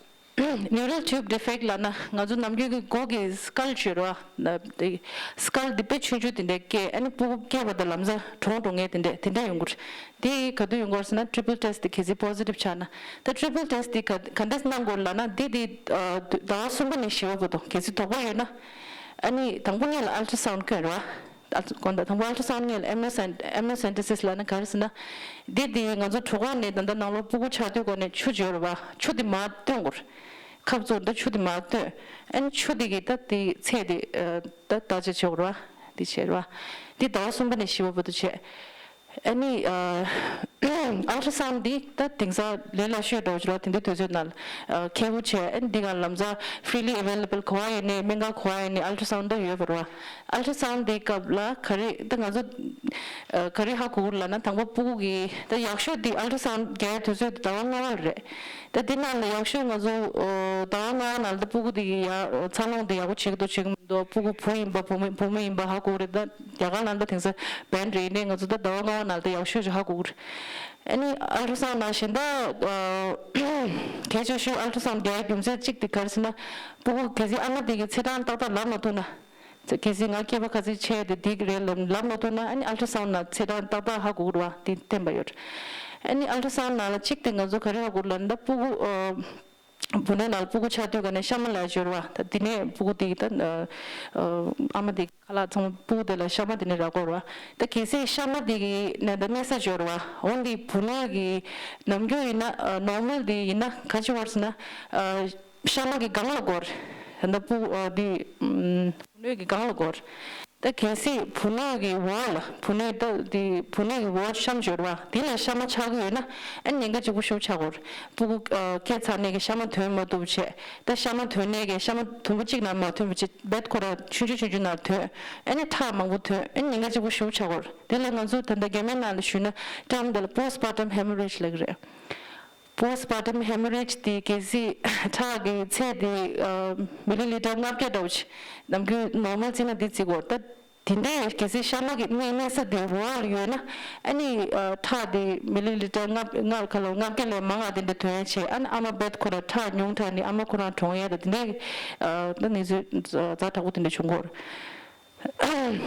neural tube defect ལབ་ན་ང་ཚོ་ནམ་རྒྱུན་གྱི་མགོ་གི་skull ཅིག་ཡོད་རེད་བ། དེ་skull འདི་དཔེ་ཆུང་ཆུང་དེ་འདྲ་སྐྱེས། ཨ་ནི་སྤུ་གུ་སྐྱེས་པ་དང་ལམ་སང་གྲོངས་འགྲོ་མཁན་དེ་འདྲ་དེ་འདྲ་ཡོང་གི་རེད། དེ་ག་དུས་ཡོང་གི་རེད་ཟེར་ན་triple test དེ་གལ་སྲིད་positive ཆགས་ན། ད་triple test དེ་ག་ག་འདྲས་གནང་དགོས་ལབ་ན། འདི་དེ་ཨ་ཟླ་བ་གསུམ་པ་ནས་བཞི་པ་བར་དུ། གལ་སྲིད་དོགས་པ་ཡོད་ན། ཨ་ནི་དང་པོ་ཉིད་ལ་ultrasound བསྐྱོན་རེད་བ། ཨ་ཙི་དགོངས་དག་དང་པོ་ultrasound ངེས་ལ་amniocentesis ལབ་ན་ག་རེ་ཟེར་ན། འདི་དེ་ང་ཚོ་གྲོད་ཁོག་ནས་ད་ལྟ་ནང་ལོགས་སྤུ་གུ་ཆགས་དུས་སྒོ་ནས་ཆུ་ཡོད་རེད་བ། ཆུ་དེ་མར་བཏོན་དགོས་རེད། ཁབ་བཙུགས་ད་ཆུ་དེ་མར་བཏོན། ཨ་ནི་ཆུ་དེ་གི་ད་དེ་ཚད་དེ་ཨ་ད་བརྟག་དཔྱད་བྱེད་དགོས་རེད་བ། དེ་བྱས་རེད་བ། འདི་ཟླ་བ་གསུམ་པ་ནས་བཞི་པ་བར་དུ་བྱས། ཨ་ནི་ཨལ་ཊ་སའུན་འདི་ད་དེང་སང་ལས་སླ་ཤོས་འདྲ་བོ་ཅིག་རེད་བ། དེ་འདྲའི་དུས་ཚོད་ནང་ལ་ཁེ་པོ་བྱས། ཨ་ནི་འདི་ག་ལམ་སང་freely available ག་བ་ཡིན་ནའི་སྨན་ཁང་ག་བ་ཡིན་ནའི་ཨལ་ཊ་སའུན་ད་ཡོད་པ་རེད་བ། ཨལ་ཊ་སའུན་འདི་སྐབས་ལ་ག་རེ་ད་ང་ཚོ་ག་རེ་ཧ་གོ་གི་རེད་ལབ་ན། དང་པོ་སྤུ་གུ་གི་ད་ཡག་ཤོས་འདི་ཨལ་ཊ་སའུན་རྒྱག་ཡའི་དུས་ཚོད་འདི་ཟླ་བ་ལྔ་པ་རེད། ད་འདི་ནང་ལ་ཡག་ཤོས་ང་ཚོ་ཟླ་བ་ལྔ་པ་ནང་ལ་ད་སྤུ་གུ་འདི་ཡ་འཚར་ལོངས་འདི་ཡག་པོ་བྱེད་ཀྱི་འདུག་བྱེད་ཀྱི་མི་འདུག་སྤུ་གུ་བུ་ཡིན་པ་བུ་མོ་བུ་མོ་ཡིན་པ་ཧ་གོ་གི་རེད། ད་རྒྱ་གར་ནང་ད་དེང་སང་བན་རེད། ཡིན་ནའི་ང་ཚོ་ད་ཟླ་བ་ལྔ་པ་ནང་ལ་ད་ཡག་ཤོས་ཅིག་ཧ་གོ་གི་རེད། ཨ་ནི་ཨལ་ཊ་སའུན་ནང་བཞིན་ད་གལ་ཆེ་ཤོས་ཨལ་ཊ་སའུན་རྒྱག་རྒྱུ་མཚན་གཅིག་དེ་ག་རེ་ཟེར་ན། སྤུ་གུ་གལ་སྲིད་ཨ་མ་དེ་གི་ཚེས་གྲངས་ཏག་ཏག་ལབ་མ་ཐུབ་ན། གལ་སྲིད་ང་སྐྱེས་པ་ག་ཚོད་ཆགས་དེ་འདི་རེད་ལབ་ལབ་མ་ཐུབ་ན། ཨ་ནི་ཨལ་ཊ་སའུན་ནང་ཚེས་གྲངས་ཏག་ཏག་ཧ་གོ་གི་རེད་བ། དེ་བསྟན་པ་ཡོད། ཨ་ནི་ཨལ་ཊ་སའུན་ནང་ལ་གཅིག་དེ་ང་ཚོ་ག་རེ་ཧ་གོ་གི་རེད་ལབ་ན། ད་སྤུ་གུ་ཨ། བུ་ནོར་ནང་ལ་སྤུ་གུ་ཆགས་དུས་ག་ནས་གཤའ་མ་ལ་ཡ་འབྱོར་བ། ད་དེ་ནས་སྤུ་གུ་དེ་ད་ཨ་མ་དེ་ཁ་ལག་ཚང་མ་སྤུ་གུ་དེ་ལ་གཤའ་མ་དེ་ནས་རག་གི་རེད་བ། ད་གལ་སྲིད་གཤའ་མ་དེ་གི་ནས་ད་གནས་ས་འབྱོར་བ། འོན་ཏེ་བུ་ནོར་གི་ནམ་རྒྱུན་ཡིན་ན་ནོར་མལ་དེ་ཡིན་ན་ག་ཅི་བར་ཟེར་ན། གཤའ་མ་གི་སྒང་ལ་འགོར། ད་སྤུ་གུ་དེ་བུ་ནོར་གི་སྒང་ལ་འགོར། ད་གལ་སྲིད་བུ་ནོར་གྱི་འོག་ལ་བུ་ནོར་ད་དེ་བུ་ནོར་གྱི་འོག་གཤམ་འབྱོར་བ་དེ་ལ་གཤའ་མ་ཆགས་ཀྱི་ཡོད་ན། ཨ་ཉེན་ཁ་གཅིག་པོ་ཤུགས་ཆགས་ཀྱི་ཡོད་རེད། སྤུ་གུ་ཨ་སྐྱེས་ཚར་ནས་ཀྱི་གཤའ་མ་ཐོན་མ་ཐུབ་བྱས། ད་གཤའ་མ་ཐོན་ནས་ཀྱི་གཤའ་མ་དུམ་བུ་གཅིག་ནང་མ་ཐོན་པ་བྱས། རྦད་ཁོ་རང་ཆུང་ཆུང་ཆུང་ཆུང་ནང་ཐོན། ཨ་ནི་ཁྲག་མང་པོ་ཐོན། ཨ་ཉེན་ཁ་གཅིག་པོ་ཤུགས་ཆགས་ཀྱི་ཡོད་རེད། དེ་ལ་ང་ཚོ་ད་ལྟ་རྒྱ་མའི་ནང་ལ་ཞུས་ན་term དེ་ལ་postpartum hemorrhage ལབ་ཀྱི་རེད། Postpartum hemorrhage དེ་གལ་སྲིད་ཁྲག་གི་ཚད་དེ་ཨ་མི་ལི་ལི་ཊར་ལྔ་བརྒྱ་འདྲ་བོ་ཞིག་ནམ་རྒྱུན་ནོར་མལ་བརྩིས་ན་འདི་བརྩི་དགོས། ད་དེ་འདྲའི་གལ་སྲིད་གཤའ་མ་གི་གནས་གནས་ས་དེ་འོག་ལ་ཡོད་ན། ཨ་ནི་ཨ་ཁྲག་དེ་མི་ལི་ལི་ཊར་ལྔ་ལྔ་ཁ་ལོ་ལྔ་བརྒྱ་ལས་མང་བ་དེ་འདྲ་ཐོན་བྱས། ཨ་ནི་ཨ་མ་རྦད་ཁོ་རང་ཁྲག་ཉུང་དྲགས་ནས་ཨ་མ་ཁོ་རང་གྲོངས་ཡས་དང་དེ་འདྲའི་ཨ་ད་གནས་ཚུལ་ཛ་དྲག་པོ་དེ་འདྲ་བྱུང་གི་ཡོད་རེད།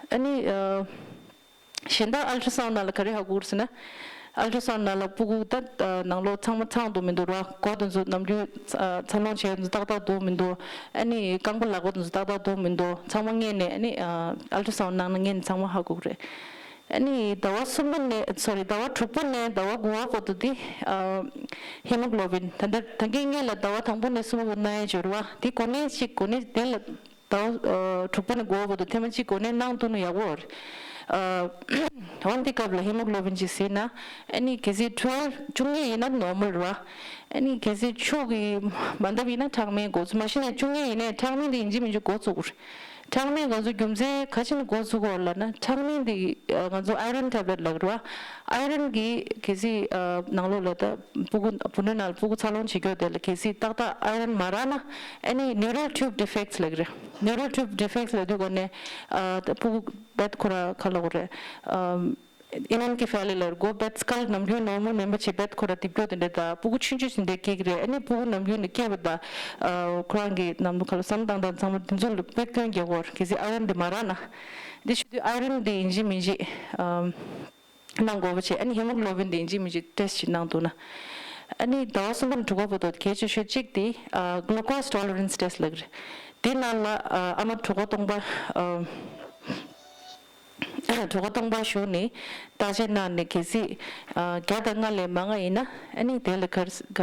ཨ་ནི་ཨ། གཞན་དག་ཨལ་ཊ་སའུན་ནང་ལ་ག་རེ་ཧ་གོ་གི་རེད་ཟེར་ན། ཨལ་ཊ་སའུན་ནང་ལ་སྤུ་གུ་ད་ནང་ལོགས་ཚང་མ་ཚང་འདུག་མི་འདུག་ར། མགོ་དེ་ཚོ་ནམ་རྒྱུན་འཚར་ལོངས་བྱས་དེ་ཚོ་ཏག་ཏག་འདུག་མི་འདུག་ཨ་ནི་རྐང་པ་ལག་པ་དེ་ཚོ་ཏག་ཏག་འདུག་མི་འདུག་ཚང་མ་སྔོན་ནས་ཨ་ནི་ཨལ་ཊ་སའུན་ནང་ན་སྔོན་ནས་ཚང་མ་ཧ་གོ་གི་རེད། ཨ་ནི་ཟླ་བ་གསུམ་པ་ནས་sorry ཟླ་བ་དྲུག་པ་ནས་ཟླ་བ་དགུ་པ་བར་དུ་དེ་ཧེ་མོ་གྷི་ལོ་བིན་ད་ལྟ་ད་གིན་སྔོན་ལ་ཟླ་བ་དང་པོ་ནས་གསུམ་པ་བར་གནང་ཡས་འབྱོར་བ་དེ་གོ་གནས་གཅིག་གོ་གནས་དེ་ལ། ཟླ་བ་ཨ་དྲུག་པ་ནས་དགུ་པ་བར་དུ་ཐེངས་མ་གཅིག་གོ་གནས་གནང་ཐུབ་ན་ཡག་པོ་རེད། ཨ་འོན་ཏེ་སྐབས་ལ་ཧེ་མོ་གྷི་ལོ་བིན་ཅིག་ཟེར་ན། ཨ་ནི་གལ་སྲིད་twelve བཅུ་གཉིས་ཡིན་ན་ནོར་མལ་རེད་བ། ཨ་ནི་གལ་སྲིད་བཅུ་གི་མ་འདབ་ཡིན་ན་ཁྲག་སྨན་འགོ་ཚུགས། མ་གཞི་ནས་བཅུ་གཉིས་ཡིན་ནའི་ཁྲག་སྨན་དེ་ཡིན་གཅིག་མིན་གཅིག་འགོ་ཚུགས་དགོས་རེད། ཁྲག་སྨན་ང་ཚོ་རྒྱུ་མཚན་ག་ཅི་ནས་འགོ་ཚུགས་དགོས་ལབ་ན། ཁྲག་སྨན་དེ་ཨ་ང་ཚོ་iron tablet ལབ་རེད་བ། iron གི་གལ་སྲིད་ཨ་ནང་ལོགས་ལ་ད་སྤུ་གུ་བུ་ནོར་ནང་ལ་སྤུ་གུ་འཚར་ལོངས་བྱེད་རྒྱུ་དེ་ལ་གལ་སྲིད་ཏག་ཏག་iron མ་རག་ན། ཨ་ནི་neural tube defects ལབ་ཀྱི་རེད། neural tube defects ལབ་དུས་ག་ནས་ཨ་ད་སྤུ་གུ་རྦད་ཁོ་རང་ཁ་ལོག་རེད། ཨ་encephalocele ལབ་རེད། མགོ་རྦད་སྐལ་ནམ་རྒྱུན་ནོར་མལ་མིན་པ་བྱས་རྦད་ཁོ་རང་རྡིབ་རྒྱུ་དེ་འདྲ་དང་། སྤུ་གུ་ཆུང་ཆུང་ཞིག་འདྲ་སྐྱེ་གི་རེད། ཨ་ནི་སྤུ་གུ་ནམ་རྒྱུན་ནས་སྐྱེས་པ་དང་ཨ་ཁོ་རང་གི་ནམ་ཁ་ལ་བསམ་བློ་བཏང་སྟངས་ཚང་མ་དེ་ཚོ་ལ་དཔེ་སྐྱོན་རྒྱག་གི་ཡོད་རེད། གལ་སྲིད་iron དེ་མ་རག་ན། དེ་བྱེད་དུས་iron དེ་ཡིན་གཅིག་མིན་གཅིག་ཨ། གནང་དགོས་པ་བྱས། ཨ་ནི་ཧེ་མོ་གྷི་ལོ་བིན་དེ་ཡིན་གཅིག་མིན་གཅིག་ཊེ་སི་ཊི་ཅིག་གནང་འདུག་ན། ཨ་ནི་ཟླ་བ་གསུམ་པ་ནས་དྲུག་པ་བར་དུ་གལ་ཆེ་ཤོས་གཅིག་དེ་ཨ་glucose tolerance test ལབ་ཀྱི་རེད། དེ་ནང་ལ་ཨ་ཨ་མ་གྲོད་ཁོག་སྟོང་པ་ཨ་གྲོད་ཁོག་སྟོང་པ་ཞུགས་ནས་བརྟག་དཔྱད་གནང་ནས་གལ་སྲིད་ཨ་བརྒྱ་དང་ལྔ་ལས་མང་བ་ཡིན་ན། ཨ་ནི་དེ་ལ་ག་རེ་ག་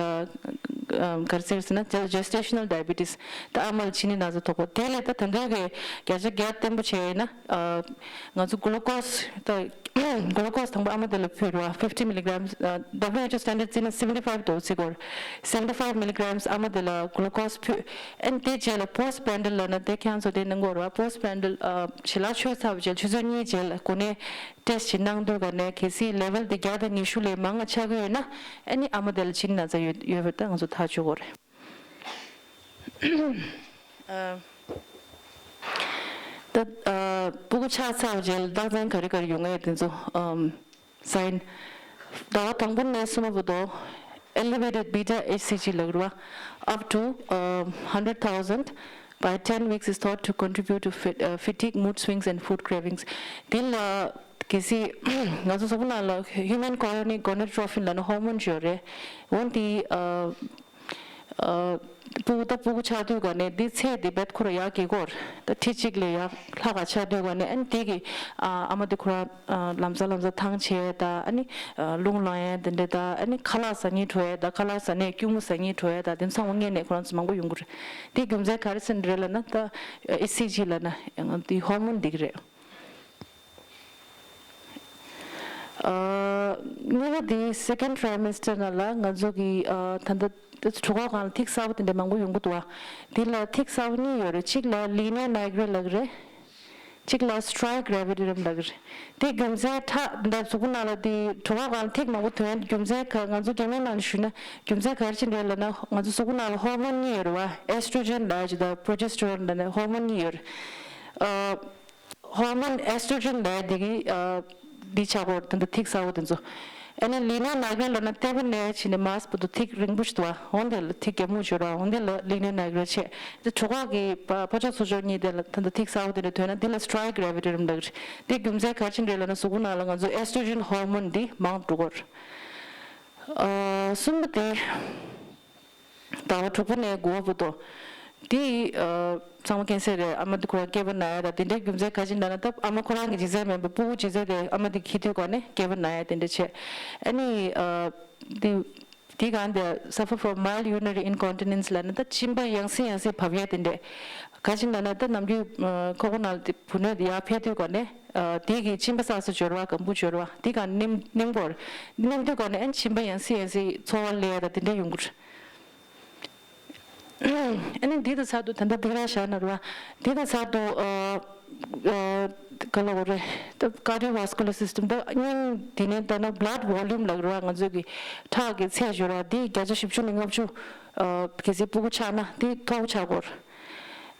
ག་རེ་ཟེར་ཟེར་ན། དེ་ལ་gestational diabetes ད་ཨ་མ་ལ་མཆིན་ནད་ན་ཚ་དོག་པ། དེ་ལས་ད་ད་འདོད་ཀྱི་བརྒྱ་ཆ་བརྒྱ་བརྟན་པོ་བྱས་ཡིན་ན། ཨ་ང་ཚོ་glucose ད་glucose དང་པོ་ཨ་མ་དེ་ལ་ཕུལ་རོགས། fifty milligrams ཨ་WHO standard བརྩིས་ན་seventy five འདྲ་བོ་བརྩི་དགོས། seventy five milligrams ཨ་མ་དེ་ལ་glucose ཕུལ། ཨ་ནི་དེ་རྗེས་ལ་postprandial ལབ་ན་དེ་ཁྱེད་ཚོ་དེ་གནང་དགོས་རེད་བ། postprandial ཨ་ཞལ་ལག་མཆོད་ཚར་བའི་རྗེས་ཆུ་ཚོད་གཉིས་རྗེས་ལ་གོ་གནས་ཊེ་སི་ཊི་གནང་དུས་ག་ནས་གལ་སྲིད་ལེ་ཝལ་དེ་བརྒྱ་དང་ཉི་ཤུ་ལས་མང་བ་ཆགས་ཀྱི་ཡོད་ན། ཨ་ནི་ཨ་མ་དེ་ལ་མཆིན་ན་ཚ་ཡོད་ཡོད་པ་ད་ང་ཚོ་ཐག་གཅོད་དགོས་རེད། ཨ། ད་ཨ་སྤུ་གུ་ཆགས་ཚར་བའི་རྗེས་ལ་རྟགས་མཚན་ག་རེ་ག་རེ་ཡོང་གི་ཡོད་དེ་ཚོ་ཨམ་སའིན། ཟླ་བ་དང་པོ་ནས་གསུམ་པ་བར་དུ་elevated beta H C G ལབ་རེད་བ། Up to uh, hundred thousand by ten weeks is thought to contribute to fit, uh, fatigue, mood swings and food cravings. དེ་ལ་གལ་སྲིད་ང་ཚོ་གཟུགས་པོ་ནང་ལ་human chorionic gonadotropin ལབ་ན་ཧོར་མོན་ཅིག་ཡོད་རེད། འོན་ཏེ་ཨ། ཨ་སྤུ་གུ་ད་སྤུ་གུ་ཆགས་དུས་ག་ནས་འདི་ཚད་འདི་རྦད་ཁོ་ར་ཡར་རྒྱས་ཀྱི་ཡོད་རེད། ད་ཁྲི་གཅིག་ལས་ཡར་ལྷག་ག་ཆགས་དུས་ག་ནས་ཨ་ནི་དེ་གི་ཨ་ཨ་མ་དེ་ཁོ་ར་ཨ་ལམ་སང་ལམ་སང་ཐང་ཆད་ད། ཨ་ནི་ཨ་རླུང་ལངས་ཡས་དེ་འདྲ་ད། ཨ་ནི་ཁ་ལག་ཟ་སྙིང་བྲོ་ཡས་ད། ཁ་ལག་ཟ་ནས་སྐྱུར་མོ་ཟ་སྙིང་བྲོ་ཡས་ད། དེ་ཚང་མ་སྔོན་ནས་ཁོ་རང་ཚོ་མང་པོ་ཡོང་གི་རེད། དེ་རྒྱུ་མཚན་ག་རེ་ཟེར་ནི་རེད་ལབ་ན། ད་ཨེཆ་སི་ཇི་ལབ་ན་དེ་ཧོར་མོན་འདི་གི་རེད། ཨ། གཉིས་པ་དེ་second trimester ནང་ལ་ང་ཚོ་གི་ཨ་ད་ལྟ་གྲོད་ཁོག་སྒང་ལ་ཐིག་གསར་པ་དེ་འདྲ་མང་པོ་ཡོང་གི་འདུག་བ། དེ་ལ་ཐིག་གསར་པ་གཉིས་ཡོད་རེད། གཅིག་ལ་linear nigra ལབ་ཀྱི་རེད། གཅིག་ལ་striae gravidarum ལབ་ཀྱི་རེད། དེ་རྒྱུ་མཚན་ཁྲག་འདི་གཟུགས་པོ་ནང་ལ་དེ་གྲོད་ཁོག་སྒང་ལ་ཐིག་མང་པོ་ཐོན་ཡ་རྒྱུ་མཚན་ག་ང་ཚོ་རྒྱ་མིའི་ནང་ལ་ཞུས་ན་རྒྱུ་མཚན་ག་རེ་བྱས་རེད་ལབ་ན། ང་ཚོ་གཟུགས་པོ་ནང་ལ་ཧོར་མོན་གཉིས་ཡོད་རེད་བ། estrogen ལབ་ཡ་ཅིག་དང་progesterone ལབ་ནས་ཧོར་མོན་གཉིས་ཡོད་རེད། ཨ། ཧོར་མོན་ཨེ་སི་ཊོ་ཇེན་ལབ་ཡ་དེ་གི་ཨ་འདི་ཆགས་ཀྱི་ཡོད་རེད། ད་ལྟ་ཐིག་གསར་པ་དེ་ཚོ། ཨ་ནི་linear nigra ལབ་ན་ལྟེ་བ་ནས་ཕྱིན་ནས་མར་བར་དུ་ཐིག་རིང་པོ་ཞིག་འདུག་བ། འོ་འདི་ལ་ཐིག་རྒྱབ་མུ་ཡོད་རེད་བ། འོ་འདི་ལ་linear nigra བྱས། དེ་གྲོད་ཁོག་གི་ཕ་ཕར་ཕྱོགས་ཚུར་ཕྱོགས་གཉིས་དེ་ལ་ད་ལྟ་ཐིག་གསར་པ་དེ་འདྲ་ཐོན་ན་འདི་ལ་striae gravidarum ལབ་ཀྱི་རེད། དེ་རྒྱུ་མཚན་ག་རེ་བྱས་རེད་ལབ་ན་གཟུགས་པོ་ནང་ལ་ང་ཚོ་ཨེ་སི་ཊོ་ཇེན་ཧོར་མོན་འདི་མང་དུ་འགྲོ་གི་ཡོད་རེད། ཨ་གསུམ་པ་དེ། ཟླ་བ་དྲུག་པ་ནས་དགུ་པ་བར་དུ། དེ་ཨ་ཚང་མ་མཁྱེན་གསལ་རེད། ཨ་མ་དེ་ཁོ་རང་སྐྱེས་པ་ན་ཡ་དང་དེ་འདྲའི་རྒྱུ་མཚན་ག་ཅི་འདྲ་ན། ད་ཨ་མ་ཁོ་རང་གི་ལྗིད་ཚད་མིན་པ་སྤུ་གུ་ལྗིད་ཚད་དེ་ཨ་མ་དེ་འཁྱེར་དུས་ག་ནས་སྐྱེས་པ་ན་ཡ་དེ་འདྲ་བྱས། ཨ་ནི་ཨ་དེ་དེ་གང་དེ་suffer from mild urinary incontinence ལབ་ན་ད་གཅིན་པ་ཡང་སེ་ཡང་སེ་བབས་ཡ་དེ་འདྲ། ག་ཅི་འདྲ་ན་ད་ནམ་རྒྱུན་ཨ་ཁོག་པ་ནང་ལ་དེ་བུ་སྣོད་དེ་ཡར་འཕེལ་དུས་ག་ནས་ཨ་དེ་གི་གཅིན་པ་སག་སུ་འབྱོར་བ་སྐམ་པོ་འབྱོར་བ་དེ་ག་ནེམ་ནེམ་གོར་ནེམ་དུས་ག་ནས་ཨ་ནི་གཅིན་པ་ཡང་སེ་ཡང་སེ་ཚོར་བ་སླེབས་ཡ་ད་དེ་འདྲ་ཡོང་གི་རེད། ཨ་ནི་འདི་དང་ཚར་དུ་ད་ལྟ་འདི་རང་བཞག་ན་རེད་བ། འདི་དང་ཚར་དུ་ཨ་ཨ་ག་ལ་འོ་རེད། ད་cardiovascular system ད་སྙིང་འདི་ནས་ད་ན་blood volume ལབ་རེད་བ། ང་ཚོའི་གི་ཁྲག་གི་ཚད་ཡོད་རེད་བ། འདི་བརྒྱ་ཆ་བཞི་བཅུ་ནས་ལྔ་བཅུ་ཨ་གལ་སྲིད་སྤུ་གུ་ཆགས་ན་འདི་མཐོ་པོ་ཆགས་དགོས་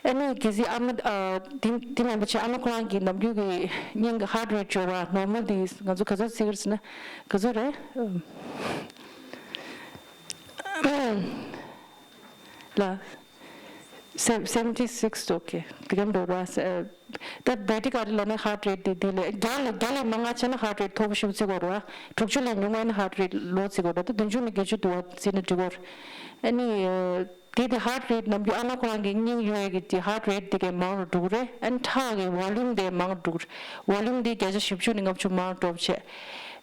རེད། ཨ་ནི་གལ་སྲིད་ཨ་མ་ཨ་འདི་འདི་མིན་པ་བྱས་ཨ་མ་ཁོ་རང་གི་ནམ་རྒྱུན་གི་སྙིང་གི་heart rate ཡོད་རེད་བ། normal འདི་ང་ཚོ་ག་ཚོད་བརྩི་གི་རེད་ཟེར་ན་ག་ཚོད་རེད། ལ། སེ་seventy six okay དེ་ག་འགྲོ་ར། ད་bradycardia ལབ་ན་heart rate དེ་དེ་ལས་བརྒྱ་ལས་བརྒྱ་ལས་མང་ང་ཆེ་ན་heart rate མཐོ་པོ་ཞིག་བརྩི་དགོས་ར། དྲུག་ཅུ་ལས་ཉུང་བ་ཡིན་ན་heart rate low བརྩི་དགོས་ར། ད་བདུན་ཅུ་ནས་བརྒྱད་ཅུ་དུ་བ་བརྩི་ན་འགྲིག་གོ་ར། ཨ་ནི་དེ་དེ་heart rate ནམ་རྒྱུན་ཨ་མ་ཁོ་རང་གི་སྙིང་ཡོད་ཡ་གི་དེ་heart rate དེ་གས་མང་རུ་འགྲོ་གི་རེད། ཨ་ནི་ཁྲག་གི་volume དེ་མང་རུ་འགྲོ་གི་རེད། volume དེ་བརྒྱ་ཆ་བཞི་བཅུ་ནས་ལྔ་བཅུ་མང་རུ་འགྲོ་བྱས།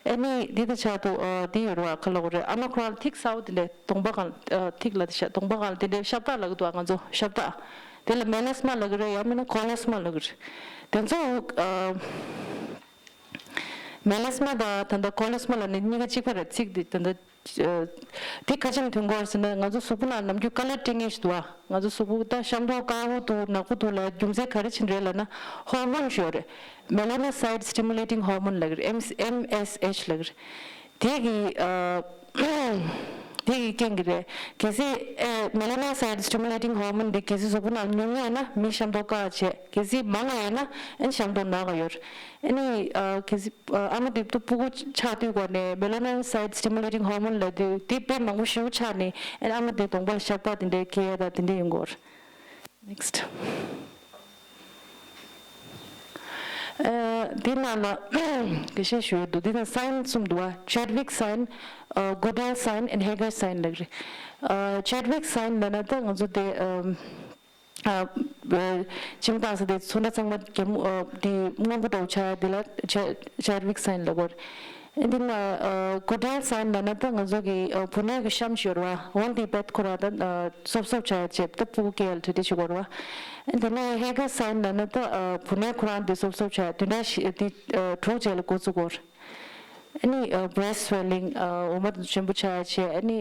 ཨ་ནི་འདི་དང་ཆ་དུ་ཨ་འདི་ཡོད་རེད་བ། ག་ལ་འོ་རེད། ཨ་མ་ཁོ་རང་ལ་ཐིག་གསར་པ་དེ་འདྲས་གདོང་པ་སྒང་ཨ་ཐིག་ལ་དེ་ཤ་གདོང་པ་སྒང་ལ་དེ་འདྲས་ཤབ་སྟག་ལབ་ཀྱི་འདུག་ང་ཚོ་ཤབ་སྟག་དེ་ལ་melasma ལབ་ཀྱི་རེད། ཡང་མིན་ན་colosma ལབ་ཀྱི་རེད། དེ་ཚོ་ཨ་melasma དང་ད་ལྟ་colosma ལབ་ནི་གཉིས་ཀ་གཅིག་པ་རེད། ཚིག་དེ་ད་ལྟ་ཨ་དེ་ག་ཅི་ནས་ཐོན་གྱི་ཡོད་རེད་ཟེར་ན། ང་ཚོ་གཟུགས་པོ་ནང་ནམ་རྒྱུན་colour སྤྲད་མཁན་ཞིག་འདུག་ཨ། ང་ཚོ་གཟུགས་པོ་ད་ཤམ་ཐབས་དཀར་པོ་འདུག་ནག་པོ་འདུག་ལབ་རྒྱུ་མཚན་ག་རེ་བྱས་ནས་རེད་ལབ་ན་hormone ཞིག་ཡོད་རེད། melanocyte stimulating hormone ལབ་ཀྱི་རེད། M- M S H ལབ་ཀྱི་རེད། དེ་གི་ཨ་དེ་གི་རྐྱེན་གྱིས་རེད། གལ་སྲིད་ཨ་melanocyte stimulating hormone དེ་གལ་སྲིད་གཟུགས་པོ་ནང་ཉུང་ཉུང་ཡོད་ན་མི་ཤམ་ཐབས་དཀར་བྱེད། གལ་སྲིད་མང་བ་ཡོད་ན་ཨ་ནི་ཤམ་ཐབས་ནག་ག་ཡོད་རེད། ཨ་ནི་ཨ་གལ་སྲིད་ཨ་ཨ་མ་དེ་ཚོ་སྤུ་གུ་ཆགས་དུས་ག་ནས་melanocyte stimulating hormone ལབ་དུས་དེ་དཔེ་མང་པོ་ཞེ་པོ་ཆགས་ནས་ཨ་ནི་ཨ་མ་དེ་གདོང་པ་ལ་ཤབ་སྟག་དེ་འདྲའི་འཁྱེར་ཡ་ད་དེ་འདྲ་ཡོང་གི་ཡོད་རེད། Next. ཨ་འདི་ནང་ལ་དགེ་བཤེས་ཞུ་ཡ་འདུག་འདི་ནང་sign གསུམ་འདུག་བ། Chadwick sign, ཨ་Goodell sign and Hegar's sign ལབ་རེད། ཨ་Chadwick sign ལབ་ན་ད་ང་ཚོ་དེ་ཨ་ཨ་ཨ་སྤྱི་བཏང་ས་དེ་ཚོན་ཁྲ་ཚང་མ་རྒྱ་མོ་ཨ་དེ་སྔོན་པོ་འདྲ་བོ་ཆགས་ཡ་དེ་ལ་Chad- Chadwick sign ལབ་དགོས་རེད། ཨ་འདི་ན་ཨ་Goodell sign ལབ་ན་ད་ང་ཚོ་གི་ཨ་བུ་སྣོད་ཀྱི་གཤམ་ཞིག་ཡོད་རེད་བ། འོ་འདི་བེད་ཁོ་རང་ད་ཨ་སོབ་སོབ་བྱ་ཡ་བྱེད་ད་སྤུ་གུ་སྐྱེ་ཡ་ལ་གྲ་སྒྲིག་བྱེད་དགོས་རེད་བ། ཨ་འདི་ན་Hegar's sign ལབ་ན་ད་ཨ་བུ་སྣོད་ཁོ་རང་འདི་སོབ་སོབ་བྱ་ཡ་བདུན་ཕྲག་བཞི་འདི་ཨ་དྲུག་རྗེས་ལ་འགོ་བཙུགས་དགོས་རེད། ཨ་ནི་ཨ་breast swelling ཨ་འོ་མ་དེ་ཆེན་པོ་ཆགས་ཡ་བྱས། ཨ་ནི་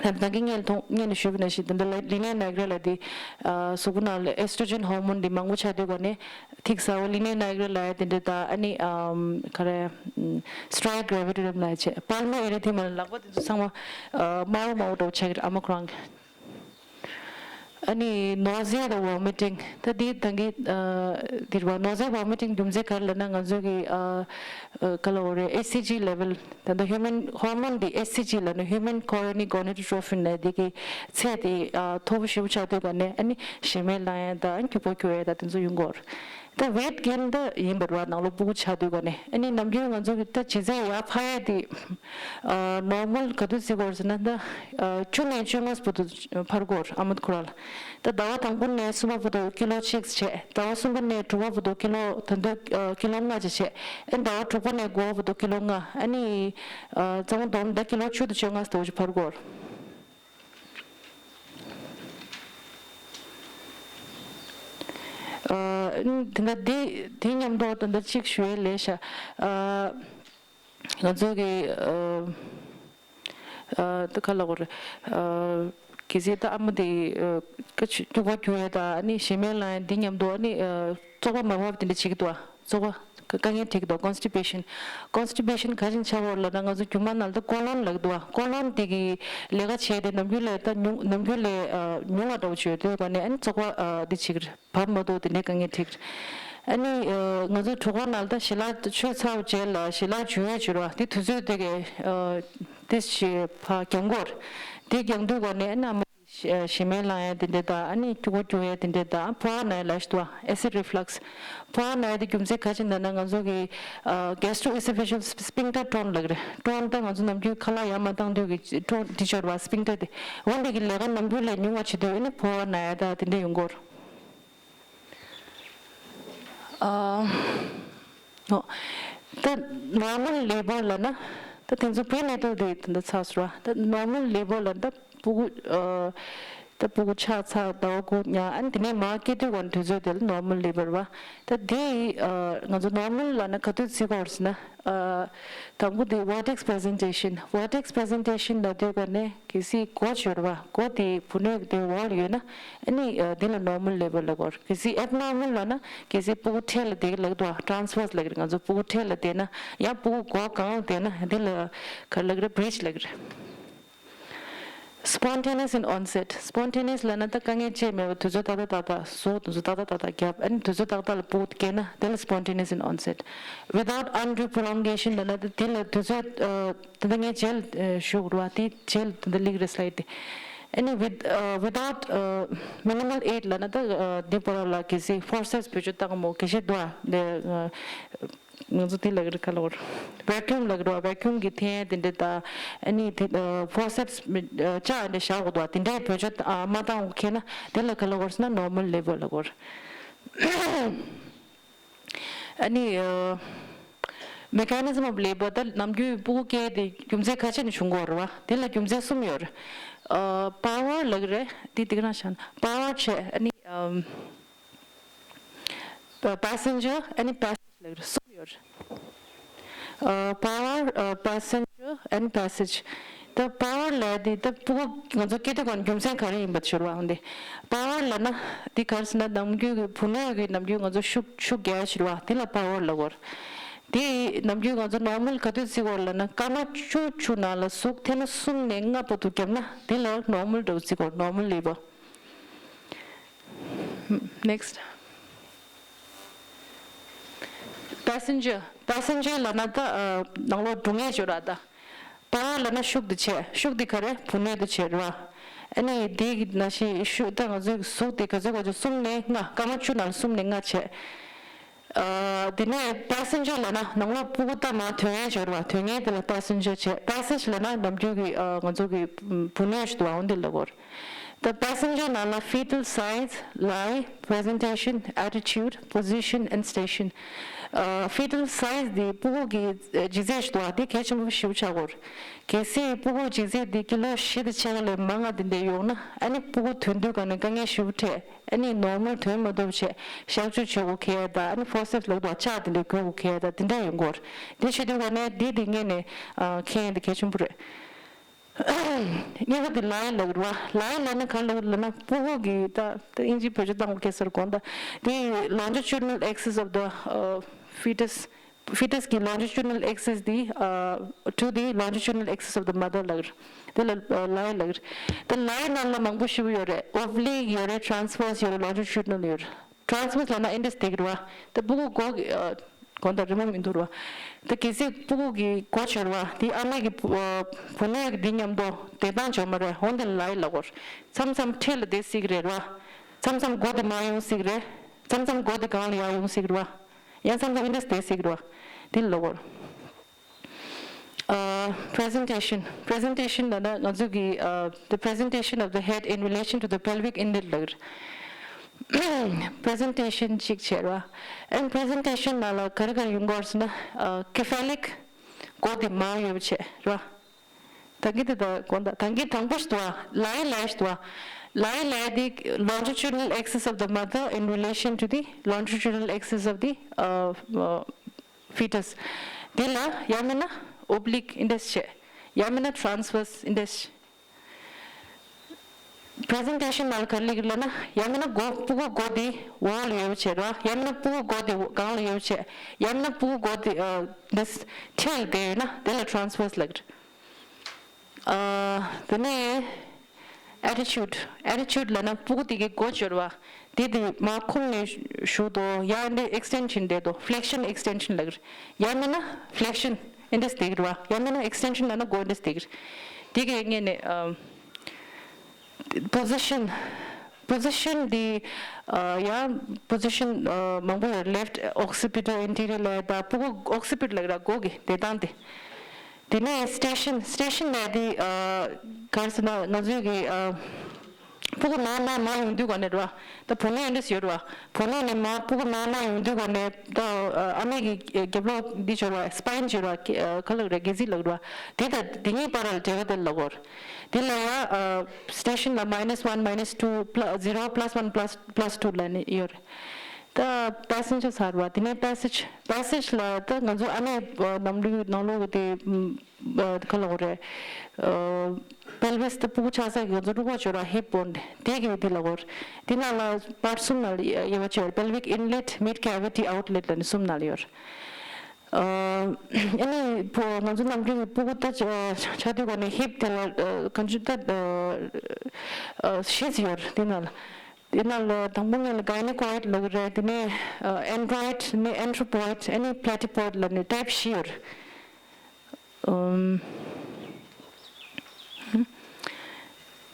ཨ་ད་ད་གིན་སྔོན་ལ་ཐོང་སྔོན་ལ་ཞུས་པ་ནང་བཞིན་ད་ལྟ་linear nigra ལབ་དེ་ཨ་གཟུགས་པོ་ནང་ལ་estrogen hormone དེ་མང་པོ་ཆགས་དུས་ག་ནས་ཐིག་གསར་པ་linear nigra ལབ་ཡ་དེ་འདྲ་དང་། ཨ་ནི་ཨམ་ག་རེ་ཨམ་striae gravidarum ལབ་ཡ་བྱས། palmar erythema ལབ་ལག་པ་དེ་ཚོ་ཚང་མ་ཨ་དམར་པོ་དམར་པོ་འདྲ་བོ་ཆགས་ཀྱི་རེད་ཨ་མ་ཁོ་རང་གི། ཨ་ནི་nausea དང་vomiting ད་འདི་ད་གིན་ཨ་འདི་རེད་བ། nausea vomiting རྒྱུ་མཚན་ག་རེ་ལབ་ན་ང་ཚོ་གི་ཨ་ཨ་ག་ལ་འོ་རེད། H C G level ད་ལྟ་human hormone འདི་H C G ལབ་ན་human chorionic gonadotropin ལབ་དེ་གི་ཚད་དེ་ཨ་མཐོ་པོ་ཞེ་པོ་ཆགས་དུས་ག་ནས་ཨ་ནི་ཞེ་མེར་ལངས་ཡ་དང་སྐྱུག་པ་སྐྱུག་ཡ་དང་དེ་ཚོ་ཡོང་གི་ཡོད་རེད། ད་weight gain ད་ཡིན་པ་རེད་བ། ནང་ལོགས་སྤུ་གུ་ཆགས་དུས་ག་ནས། ཨ་ནི་ནམ་རྒྱུན་ང་ཚོ་གི་ད་ལྗིད་ཚད་ཡར་འཕར་ཡ་དེ་ཨ་normal ག་དུས་བརྩི་དགོས་རེད་ཟེར་ན་ད་ཨ་བཅུ་ནས་བཅོ་ལྔ་བར་དུ་འཕར་དགོས་རེད་ཨ་མ་ཁོ་རང་ལ། ད་ཟླ་བ་དང་པོ་ནས་གསུམ་པ་བར་དུ་ཀི་ལོ་གཅིག་བྱས། ཟླ་བ་གསུམ་པ་ནས་དྲུག་པ་བར་དུ་ཀི་ལོ་ད་དུང་ཨ་ཀི་ལོ་ལྔ་ཅིག་བྱས། ཨ་ནི་ཟླ་བ་དྲུག་པ་ནས་དགུ་པ་བར་དུ་ཀི་ལོ་ལྔ། ཨ་ནི་ཨ་གཙང་པོ་བསྡོམས་ད་ཀི་ལོ་བཅུ་དང་བཅོ་ལྔ་ཙམ་ཞིག་འཕར་དགོས་རེད། ཨ་དེ་འདྲ་དེ་དེ་མཉམ་དུ་དེ་འདྲ་གཅིག་ཞུ་ཡས་ལས་ཤག་ཨ་ ང་ཚོ་གི་ཨ་ཨ་ད་ག་ལབ་དགོས་རེད། ཨ་གལ་སྲིད་ད་ཨ་མ་དེ་ཨ་ཀ་ཆུ་སྐྱུག་པ་རྒྱུག་ཡས་དང་ཨ་ནི་ཞེ་མེར་ལངས་ཡས་འདི་མཉམ་དུ་ཨ་ནི་ཨ་བཙོག་པ་མ་བབས་དེ་འདྲ་བྱེད་ཀྱི་འདུག་ཨ། བཙོག་པ་དཀའ་ངལ་འཕྲད་ཀྱི་འདུག Constipation. Constipation ག་རེ་བྱས་པ་ལབ་ན་ང་ཚོ་རྒྱུ་མ་ནང་ལ་ད་ཀོ་ལོན་ལབ་ཀྱི་འདུག་ཨ། ཀོ་ལོན་དེ་གི་ལས་ཀ་བྱས་ཏེ་ནམ་རྒྱུན་ལས་ད་ཉུང་ནམ་རྒྱུན་ལས་ཨ་ཉུང་བ་འདྲ་བོ་བྱས་དུས་ག་ནས་ཨ་ནི་བཙོག་པ་ཨ་འདི་བྱེད་ཀྱི་རེད། བབས་མ་ཐུབ་དེ་འདྲའི་དཀའ་ངལ་འཕྲད་ཀྱི་རེད། ཨ་ནི་ཨ་ང་ཚོ་གྲོད་ཁོག་ནང་ལ་ད་ཞལ་ལག་མཆོད་ཚར་བའི་རྗེས་ལ་ཞལ་ལག་འཇུ་ཡས་འཇུ་ར་དེ་དུས་ཚོད་དེ་གའི་ཨ་དེ་ཞེ་ཕ་གྱང་གོར་དེ་གྱང་དུས་ག་ནས་ཨ་ནི་ཨ་མ་ཞེ་མེར་ལངས་ཡས་དེ་འདྲ་དང་ཨ་ནི་སྐྱུག་པ་རྒྱུག་ཡས་དེ་འདྲ་དང་ཕོ་བ་ན་ཡས་ལབ་ཞིག་འདུག་ཨ། Acid reflux. ཕོ་བ་ན་ཡས་དེ་རྒྱུ་མཚན་ག་རེ་ཡིན་ལབ་ན་ང་ཚོ་གི་ཨ་gastroesophageal sphincter torn ལབ་ཀྱི་རེད། Torn ད་ང་ཚོ་ནམ་རྒྱུན་ཁ་ལག་ཡར་མ་བཏང་དུས་ཀྱི་torn དེ་ཆགས་རེད་པ། Sphincter དེ་འོ་འདི་གི་ལས་ཀ་ནམ་རྒྱུན་ལས་ཉུང་བ་བྱེད་དུས་ཨ་ནི་ཕོ་བ་ན་ཡས་དང་དེ་འདྲ་ཡོང་གི་ཡོད་རེད། ཨ། ཨོ། ད་normal labour ལབ་ན། ད་དེ་ཚོ་prenatal དེ་ད་ཚར་སོང་ར། ད་normal labour ལབ་ན་ད་སྤུ་གུ་ཨ། ད་སྤུ་གུ་ཆགས་ཚར་ཟླ་བ་དགུ་ཉལ་ཨ་ནི་དེ་ནས་མར་སྐྱེ་དུས་གོང་དུས་ཚོད་དེ་ལ་normal labour རེད་པ། ད་དེ་ཨ་ང་ཚོ་normal ལབ་ན་ག་དུས་བརྩི་དགོས་རེད་ཟེར་ན། ཨ། དང་པོ་དེ་vertex presentation. Vertex presentation ལབ་དུས་ག་ནས་གལ་སྲིད་མགོ་ཡོད་རེད་པ། མགོ་དེ་བུ་སྣོད་དེ་འོག་ལ་ཡོད་ན་ཨ་ནི་ཨ་དེ་ལ་normal labour ལབ་དགོས་རེད། གལ་སྲིད་abnormal ལབ་ན་གལ་སྲིད་སྤུ་གུ་འཕྲེད་ལ་དེ་ག་ལབ་ཀྱི་འདུག་པ། Transverse ལབ་ཀྱི་རེད། ང་ཚོ་སྤུ་གུ་འཕྲེད་ལ་བསྡད་ན་ཡང་སྤུ་གུ་མགོ་སྒང་ལ་བསྡད་ན་དེ་ལ་ག་རེ་ལབ་ཀྱི་རེད། Breech ལབ་ཀྱི་རེད། Spontaneous in onset. Spontaneous ལབ་ན་ད་དཀའ་ངལ་ཅི་ཡང་མེད་པ་དུས་ཚོད་ཏག་ཏག་ཏག་ཏག་ཟུག་དུས་ཚོད་ཏག་ཏག་ཏག་ཏག་བརྒྱབ་ཨ་ནི་དུས་ཚོད་ཏག་ཏག་ལ་སྤུ་གུ་སྐྱེས་ན་དེ་ལ་spontaneous in onset. Without undue prolongation ལབ་ན་ད་དེ་ལ་དུས་ཚོད་ཨ་ད་ལྟ་ངས་རྗེས་ལ་ཨ་ཞུ་དགོས་རེད་པ། དེ་རྗེས་ལ་ད་ལྟ་སླེབས་ཀྱི་རེད་slide དེ། ཨ་ནི་with ཨ་without ཨ་minimal aid ལབ་ན་ད་ཨ་འདི་བར་ལ་གལ་སྲིད་forceps བེད་སྤྱོད་བཏང་མོ་གལ་ཆེ་འདུག་ཨ། འདི་ཨ་ང་ཚོ་དེ་ལབ་ཀྱི་རེད། ག་ལབ་དགོས་རེད། Vacuum ལབ་ཀྱི་རེད་པ། Vacuum གི་འཐེན་དེ་འདྲ་དང་ཨ་ནི་དེ་ཨ་forceps ཨ་ལྕགས་འདྲ་བཞག་དགོས་འདུག་པ། དེ་འདྲའི་བེད་སྤྱོད་ཨ་མ་བཏང་དགོས་ཁེལ་ན་དེ་ལ་ག་ལབ་དགོས་རེད་ཟེར་ན་normal labour ལབ་དགོས་རེད། ཨ་ནི་ཨ་mechanism of labour ད་ནམ་རྒྱུན་སྤུ་གུ་སྐྱེ་དེ་རྒྱུ་མཚན་ག་རེ་བྱས་ནས་བྱུང་གི་ཡོད་རེད་པ། དེ་ལ་རྒྱུ་མཚན་གསུམ་ཡོད་རེད། ཨ་power ལབ་ཀྱི་རེད། དེ་དེ་ག་རང་བཞག་ན་power བྱས་ཨ་ནི་ཨམ་passenger ཨ་ནི་passage ལབ་ཀྱི་རེད། གསུམ་ཡོད་རེད། ཨ་power ཨ་passenger and passage. ད་power ལབ་དེ་ད་སྤུ་གུ་ང་ཚོ་སྐྱེ་དུས་གང་རྒྱུ་མཚན་ག་རེ་ཡིན་པ་ཞུ་བ་འོང་དེ། Power ལབ་ན་དེ་ག་རེ་ཟེར་ན་ནམ་རྒྱུན་གྱི་བུ་སྣོད་ཀྱི་ནམ་རྒྱུན་ང་ཚོ་ཤུགས་ཤུགས་རྒྱག་ཞུ་བ་དེ་ལ་power ལབ་དགོས་རེད། དེ་ནམ་རྒྱུན་ང་ཚོ་normal ག་དུས་བརྩི་དགོས་ལབ་ན་སྐར་མ་བཅུ་བཅུ་ནང་ལ་ཟུག་ཐེངས་མ་གསུམ་ནས་ལྔ་བར་དུ་བརྒྱབ་ན་དེ་ལ་normal འདྲ་བོ་བརྩི་དགོས་རེད། Normal labour. Next. Passenger. Passenger ལབ་ན་ད་ཨ་ནང་ལོགས་འགྲོ་མཁན་ཅིག་ཡོད་ར་ད། Power ལབ་ན་ཤུགས་དེ་བྱས། ཤུགས་དེ་ག་རེ་བུ་སྣོད་དེ་བྱས་ར། ཨ་ནི་དེ་གི་ནང་བཞིན་ཤུགས་ད་ང་ཚོའི་གཟུགས་དེ་ག་ཚོད་ག་ཚོད་གསུམ་ནས་ལྔ་སྐར་མ་བཅུ་ནང་ལ་གསུམ་ནས་ལྔ་བྱས། ཨ་དེ་ནས་passenger ལབ་ན་ནང་ལོགས་སྤུ་གུ་ད་མར་དོན་ཡས་ཅིག་ཡོད་ར། དོན་ཡས་དེ་ལ་passenger བྱས། Passage ལབ་ན་ནམ་རྒྱུན་གྱི་ཨ་ང་ཚོ་གི་བུ་སྣོད་ཞིག་འདུག་པ། འོ་འདི་ལབ་དགོས་རེད། The passenger ནང་ལ་fetal size, lie, presentation, attitude, position and station. ཨ་fetal size དེ་སྤུ་གུ་གི་ལྗིད་ཚད་ཞིག་འདུག་པ། དེ་གལ་ཆེན་པོ་ཞེ་པོ་ཆགས་ཀྱི་ཡོད་རེད། གལ་སྲིད་སྤུ་གུ་ལྗིད་ཚད་དེ་ཀི་ལོ་བཞི་དང་ཕྱེད་ཀ་ལས་མང་ང་དེ་འདྲ་ཡོང་ན་ཨ་ནི་སྤུ་གུ་དོན་དུས་ག་ནས་དཀའ་ངལ་ཞེ་པོ་འཕྲད། ཨ་ནི་normal དོན་མ་ཐུབ་བྱས་གཤག་བཅོས་བྱེད་དགོས་ཁེལ་ཡས་དང་ཨ་ནི་forceps ལབ་དུས་ལྕགས་དེ་འདྲ་གྱོན་དགོས་ཁེལ་ཡས་དང་དེ་འདྲ་ཡོང་གི་ཡོད་རེད། དེ་བྱེད་དུས་ག་ནས་དེ་དེ་ངེས་ནས་ཨ་མཁྱེན་ཡས་དེ་གལ་ཆེན་པོ་རེད། གཉིས་པ་དེ་lie ལབ་ཀྱི་རེད་པ། Lie ལབ་ན་ག་རེ་ལབ་ཀྱི་རེད་ལབ་ན་སྤུ་གུ་གི་ད་ད་དབྱིན་ཇི་བེད་སྤྱོད་བཏང་དགོས་ཁེལ་ས་རེད་དགོངས་དག་དེ་longitudinal axis of the ཨ་fetus. Fetus གི་longitudinal axis དེ་ཨ་to the longitudinal axis of the mother ལབ་ཀྱི་རེད། དེ་ལ་ཨ་lie ལབ་ཀྱི་རེད། དེ་lie ནང་ལ་མང་པོ་ཞེ་པོ་ཡོད་རེད། Oblique ཡོད་རེད། Transverse ཡོད་རེད། Longitudinal ཡོད་རེད། Transverse ལབ་ན་ཨེ་འདྲས་བསྡད་ཀྱི་རེད་པ། ད་སྤུ་གུ་མགོ་གི་ཨ་མགོ་དང་རི་མོ་མི་འདུག་རེད་པ། ད་གལ་སྲིད་སྤུ་གུ་གི་མགོ་ཆེ་རེད་པ། དེ་ཨ་མའི་གི་བུ་ཨ་བུ་སྣོད་ཀྱི་འདི་མཉམ་དུ་བསྡད་སྟངས་འཇོག་མ་རེད། འོ་འདི་lie ལབ་དགོས་རེད། མཚམས་མཚམས་འཕྲེད་ལ་བསྡད་སྲིད་ཀྱི་རེད་རེད་པ། མཚམས་མཚམས་མགོ་དེ་མར་ཡོང་སྲིད་ཀྱི་རེད། མཚམས་མཚམས་མགོ་དེ་སྒང་ལ་ཡར་ཡོང་སྲིད་ཀྱི་རེད་པ། ཡང་མཚམས་མཚམས་ཨེ་འདྲས་བསྡད་སྲིད་ཀྱི་རེད་པ། འདི་ལབ་དགོས་རེད། ཨ་presentation. Presentation ལབ་ན་ང་ཚོ་གི་ཨ་the presentation of the head in relation to the pelvic inlet ལབ་ཀྱི་རེད། Presentation གཅིག་བྱས་རེད་པ། And presentation ནང་ལ་ག་རེ་ག་རེ་ཡོང་གི་ཡོད་རེད་ཟེར་ན་ཨ་cephalic མགོ་དེ་མར་ཡོད་པ་བྱས་རེད་པ། ད་གིན་དེ་ད་དགོངས་དག་ད་གིན་དང་པོ་ཞིག་འདུག་པ། Lie lie ཞིག་འདུག་པ། Lie lie དེ་longitudinal axis of the mother in relation to the longitudinal axis of the uh, uh, fetus. དེ་ལ་ཡང་མིན་ན་ oblique index བྱས། ཡང་མིན་ན་transverse index། presentation ནང་ག་རེ་ལབ་ན་ཡང་མིན་ན་མགོ་སྤུ་གུ་མགོ་དེ་འོག་ལ་ཡོད་པ་བྱས་ར། ཡང་མིན་ན་སྤུ་གུ་མགོ་དེ་སྒང་ལ་ཡོད་པ་བྱས། ཡང་མིན་ན་སྤུ་གུ་མགོ་དེ་ཨ་འདི་འཕྲེད་ལ་བསྡད་ཡོད་ན་དེ་ལ་transverse ལབ་ཀྱི་རེད། ཨ་དེ་ནས་attitude attitude ལབ་ན་སྤུ་གུ་དེ་གི་མགོ་འབྱོར་བ་དེ་དེ་མར་ཁུངས་ནས་ཞུགས་དོ། ཡང་འདི་extension བསྡད་དོ། flexion extension ལབ་ཀྱི་རེད། ཡང་མིན་ན་flexion index བསྡད་ཀྱི་རེད་བ། ཡང་མིན་ན་extension ལབ་ན་མགོ་index བསྡད་ཀྱི་རེད། དེ་གི་ངོས་ནས་ཨ་position position འདི་ཨ་ཡང་position ཨ་མང་པོ་ཡོད། left occipital anterior ལབ་ཡ་ད་སྤུ་གུ་occipit ལབ་ཀྱི་ར། མགོ་གི་བསྡད་སྟངས་དེ། དེ་ནས་station station ལབ་ཡ་དེ་ཨ་ག་རེ་ཟེར་ན་ང་ཚོའི་གི་ཨ་སྤུ་གུ་ནང་ནང་མར་ཡོང་དུས་ག་ནས་ར། ད་བུ་སྣོད་འདི་ཡོད་ར། བུ་སྣོད་ནས་མར་སྤུ་གུ་ནང་ནང་ཡོང་དུས་ག་ནས་ད་ཨ་མའི་གི་རྒྱབ་ལོགས་འདི་ཡོད་ར། spine ཡོད་ར། ག་ལབ་ར། སྒལ་ཚིགས་ལབ་ར། དེ་ད་དེ་གཉིས་བར་ལ་འབྲེལ་བ་དེ་ལབ་དགོས་ར། དེ་ལ་ཡ་ཨ་station ལ་minus one minus two plus zero plus one plus plus two ལབ་ནས་ཡོད་རེད། ད་passenger ཚར་བ་དེ་ནས་passage passage ལ་ད་ང་ཚོ་ཨ་མའི་ནང་ལོགས་ནང་ལོགས་དེ་ག་ལབ་དགོས་རེད། pelvis ད་སྤུ་གུ་ཆགས་ས་གི་ང་ཚོ་རུས་པ་ཡོད་ར། hip bone དེ་གི་དེ་ལབ་དགོས་རེད། དེ་ནང་ལ་part གསུམ་ནང་ལ་དབྱེ་བ་ཕྱེ་བ་རེད། pelvic inlet, mid cavity, outlet ལབ་ནས་གསུམ་ནང་ལ་ཡོད་རེད། ཨ་ནི་བུ་ང་ཚོ་ནམ་རྒྱུན་གྱི་སྤུ་གུ་ད་ཆ་ཆ་དུས་ག་ནས་hip དེ་ལ་ཨ་གང་ཅི་ད་ཨ་བཞི་ཙམ་ཡོད་རེད། དེ་ནང་ལ་དེ་ནང་ལ་དང་པོ་ངོས་ལ་gynecoid ལབ་ཀྱི་རེད། དེ་ནས་ཨ་android ནས་anthropoid ཨ་ནི་platypod ལབ་ནས་type བཞི་ཡོད་རེད། ཨམ།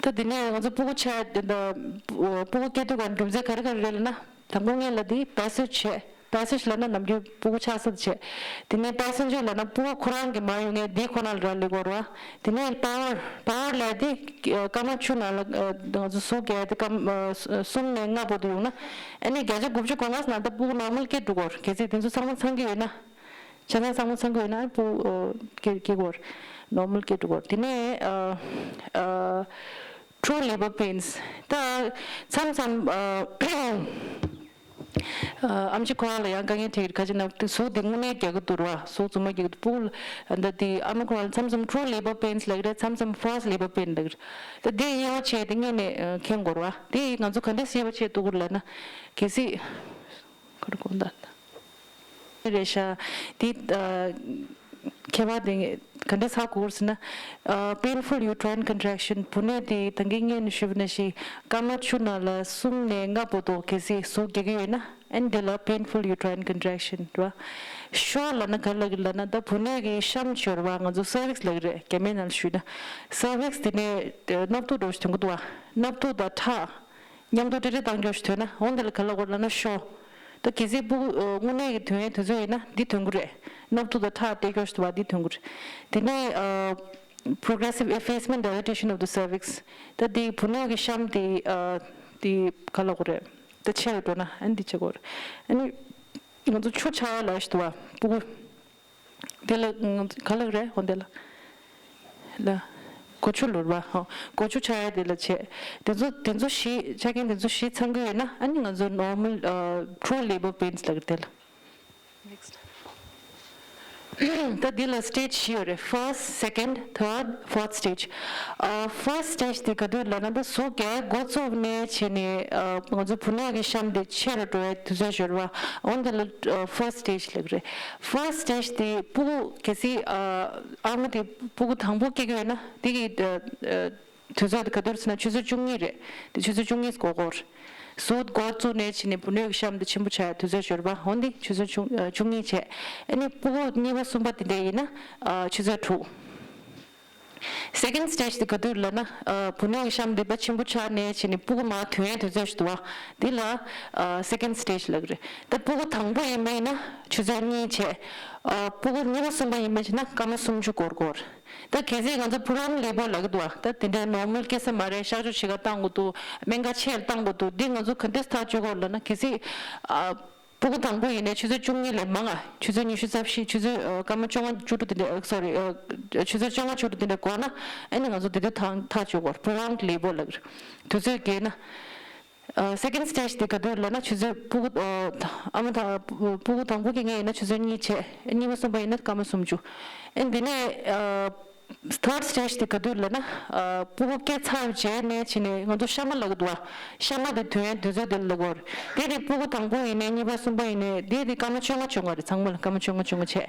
ད་དེ་ནས་ང་ཚོ་སྤུ་གུ་ཆགས་དེ་འདྲ་སྤུ་གུ་སྐྱེ་དུས་ག་རྒྱུ་མཚན་ག་རེ་ག་རེ་རེད་ལབ་ན། དང་པོ་ངོས་ལ་དེ་passage བྱས། passage ལབ་ན་ནམ་རྒྱུན་སྤུ་གུ་ཆགས་ས་དེ་བྱས། དེ་ནས་passenger ལབ་ན་སྤུ་གུ་ཁོ་རང་གི་མར་ཡོང་ངེས་དེ་ཁོ་ན་ལ་རག་ལས་དགོས་རེད་བ། དེ་ནས་power power ལབ་དེ་སྐར་མ་བཅུ་ནང་ལ་ང་ཚོ་ཟུག་རྒྱག་དེ་སྐར་མ་གསུམ་ནས་ལྔ་བར་དུ་ཡོང་ན། ཨ་ནི་བརྒྱ་ཆ་དགུ་བཅུ་གོ་ལྔ་ནང་ད་སྤུ་གུ་normal སྐྱེ་འགྲོ་གི་རེད། གལ་སྲིད་དེ་ཚོ་ཚང་མ་ཚང་གི་ཡོད་ན། ཆ་ཚང་ཚང་མ་ཚང་གི་ཡོད་ན་སྤུ་ཨ་སྐྱེ་སྐྱེ་གི་རེད། normal སྐྱེ་འགྲོ་གི་རེད། དེ་ནས་ཨ་ཨ་true labor pains ད་མཚམས་མཚམས་ཨ་ཨ་ཨམ་ཆི་ཁོ་རང་ལ་ཡང་དཀའ་ངལ་འཕྲད་ཀྱི་རེད། ག་ཅི་ན་དེ་ཟུག་དེ་དངོས་གནས་རྒྱག་གི་འདུག་ར། ཟུག་རྫུན་མ་རྒྱག་གི་འདུག་སྤུ་གུ་ལ་ད་དེ་ཨ་མ་ཁོ་རང་ལ་མཚམས་མཚམས་true labor pains ལབ་ཀྱི་རེད། མཚམས་མཚམས་false labor pain ལབ་ཀྱི་རེད། ད་དེ་དབྱེ་བ་ཕྱེ་དེ་ངས་ནས་ཨ་མཁྱེན་དགོས་རེད་བ། དེ་ང་ཚོ་ག་འདྲས་དབྱེ་བ་ཕྱེ་ཐུབ་ཀྱི་རེད་ལབ་ན། གལ་སྲིད། ག་རེ་དགོངས་དག་རེད་ཤག་དེ་ཨ་ཁྱད་པར་དེ་ག་འདྲ་ཚ་གོ་ཟེར་ན། ཨ་painful uterine contraction བུ་སྣོད་དེ་ད་གིན་སྔོན་ནས་ཞུས་པ་ནང་བཞིན་སྐར་མ་བཅུ་ནང་ལ་གསུམ་ནས་ལྔ་བར་དུ་གལ་སྲིད་ཟུག་རྒྱག་གི་ཡོད་ན། ཨ་ནི་དེ་ལ་painful uterine contraction རེད་བ། ཤོ་ལབ་ན་ག་རེ་ལབ་ཀྱི་ལབ་ན་ད་བུ་སྣོད་ཀྱི་གཤམ་ཡོད་རེད་བ། ང་ཚོ་cervix ལབ་ཀྱི་རེད། རྒྱ་མིའི་ནང་ལ་ཞུས་ན། cervix དེ་ནས་ཨ་སྣབས་ཐུག་འདྲ་བོ་ཞིག་ཐོན་གྱི་འདུག་བ། སྣབས་ཐུག་དང་ཁྲག་མཉམ་དུ་ཏྲེ་ཏྲེ་བཏང་རྒྱུ་ཞིག་ཐོན་ན། འོ་འདི་ལ་ག་ལབ་དགོས་ལབ་ན་ཤོ། ད་གལ་སྲིད་སྤུ་གུ་ཨ་དངོས་གནས་ཀྱི་ཐོན་ཡས་དུས་ཚོད་ཡིན་ན་འདི་ཐོན་གྱི་རེད། སྣབས་ཐུག་དང་ཁྲག་སྟེར་རྒྱུ་ཞིག་འདུག་བ། འདི་ཐོན་གྱི་རེད། དེ་ནས་ཨ་progressive effacement dilatation of the cervix ད་འདི་བུ་སྣོད་ཀྱི་གཤམ་དེ་ཨ་དེ་ག་ལབ་དགོས་རེད། ད་ཆེ་རུ་འགྲོ་ན་ཨ་ནི་འདི་བྱེད་དགོས་རེད། ཨ་ནི་ང་ཚོ་ཆུ་ཆགས་ཡ་ལབ་ཞིག་འདུག་བ། སྤུ་གུ། དེ་ལ་ག་ལབ་རེད། འོ་དེ་ལ་ལ་མགོ་ཆུ་ལབ་རེད་བ། ཧོ། མགོ་ཆུ་ཆགས་ཡ་དེ་ལ་བྱེད། དེ་ཚོ་དེ་ཚོ་བཞི་ཆ་རྐྱེན་དེ་ཚོ་བཞི་ཚང་གི་ཡོད་ན་ཨ་ནི་ང་ཚོ་normal ཨ་true labor pains ལབ་ཀྱི་དེ་ལ། next ད་འདི་ལ་stage བཞི་ཡོད་རེད། first, second, third, fourth stage ཨ་first stage དེ་ག་དུས་ལབ་ན་ད་ཟུག་རྒྱག་འགོ་བཙུགས་ནས་བྱས་ནས་ཨ་ང་ཚོ་བུ་སྣོད་ཀྱི་གཤམ་དེ་ཆེ་རུ་འགྲོ་བའི་དུས་ཚོད་ཡོད་རེད་བ། འོ་འདི་ལ་ཨ་first stage ལབ་ཀྱི་རེད། first stage དེ་སྤུ་གུ་གལ་སྲིད་ཨ་ཨ་མ་དེ་སྤུ་གུ་དང་པོ་སྐྱེ་གི་ཡོད་ན་དེ་གི་ཨ་ཨ་དུས་ཚོད་དེ་ག་དུས་ཟེར་ན་ཆུ་ཚོད་བཅུ་གཉིས་རེད། དེ་ཆུ་ཚོད་བཅུ་གཉིས་འགོར་འགོར། ཟུག་འགོ་བཙུགས་ནས་བྱས་ནས་བུ་སྣོད་ཀྱི་གཤམ་དེ་ཆེན་པོ་ཆགས་ཡ་དུས་ཚོད་ཡོད་རེད་བ། འོ་འདི་ཆུ་ཚོད་བཅུ་ཨ་བཅུ་གཉིས་བྱས། ཨ་ནི་སྤུ་གུ་གཉིས་པ་གསུམ་པ་དེ་འདྲ་ཡིན་ན་ཨ་ཆུ་ཚོད་དྲུག second stage དེ་ག་དུས་ལབ་ན། ཨ་བུ་སྣོད་ཀྱི་གཤམ་འདི་ཕར་ཆེན་པོ་ཆགས་ནས་བྱས་ནས་སྤུ་གུ་མར་ཐོན་ཡས་དུས་ཚོད་ཞིག་འདུག་བ། འདི་ལ་ཨ་second stage ལབ་ཀྱི་རེད། ད་སྤུ་གུ་དང་པོ་ཡིན་པ་ཡིན་ན་ཆུ་ཚོད་གཉིས་བྱས། ཨ་སྤུ་གུ་གཉིས་པ་གསུམ་པ་ཡིན་པ་བྱས་ན་སྐར་མ་སུམ་ཅུ་འགོར་འགོར། ད་གལ་སྲིད་ང་ཚོ་prolonged labour ལབ་ཀྱི་འདུག་བ། ད་དེ་འདྲའི་normal སྐྱེ་ས་མ་རེད། གཤག་བཅོས་བྱེད་ག་བཏང་དགོས་འདུག་སྨན་ཁང་ཆེད་བཏང་དགོས་འདུག་འདི་ང་ཚོ་ག་འདྲས་ཐག་གཅོད་དགོས་ལབ་ན། གལ་སྲིད་ཨ་སྤུ་གུ་དང་པོ་ཡིན་ནའི་ཆུ་ཚོད་བཅུ་གཉིས་ལས་མང་ང་། ཆུ་ཚོད་ཉི་ཤུ་རྩ་བཞི། ཆུ་ཚོད་ཨ་སྐར་མ་བཅོ་ལྔ་བཅུ་དྲུག་དེ་འདྲ། ཨ་sorry ཨ་ཆུ་ཚོད་བཅོ་ལྔ་བཅུ་དྲུག་དེ་འདྲ་འགོར་ན་ཨ་ནི་ང་ཚོ་དེ་དུས་ཐག་ཐག་གཅོད་དགོས། prolonged labour ལབ་ཀྱི་རེད། དུས་ཚོད་རྒས་ན། ཨ། སེ་ཀེན་ཌི་སི་ཊེ་ཇི་དེ་ག་དུས་ལབ་ན་ཆུ་ཚོད་ཕྲུ་གུ། ཨ། ཨ་མ་དང་ཕྲུ་གུ་དང་པོ་གི་ངེས་ཡིན་ན་ཆུ་ཚོད་གཉིས་བྱས། གཉིས་པ་གསུམ་པ་ཡིན་ན་སྐར་མ་སུམ་ཅུ། ཨ། དེ་ནས། ཨ། ཐར་ཌི་སི་ཊེ་ཇི་དེ་ག་དུས་ལབ་ན། ཨ། ཕྲུ་གུ་སྐྱེས་ཚར་རྗེས་ནས་བྱས་ནས་ང་ཚོ་གཤའ་མ་ལབ་ཀྱི་འདུག་བ། གཤའ་མ་དེ་ཐོན་ཡའི་དུས་ཚོད་དེ་ལབ་ཀྱི་ཡོད་རེད། དེ་དེ་ཕྲུ་གུ་དང་པོ་ཡིན་ནའི་གཉིས་པ་གསུམ་པ་ཡིན་ནའི་དེ་དེ་སྐར་མ་བཅོ་ལྔ་བཅོ་ལྔ་རེད། ཚང་མ་ལ་སྐར་མ་བཅོ་ལྔ་བཅོ་ལྔ་བྱས།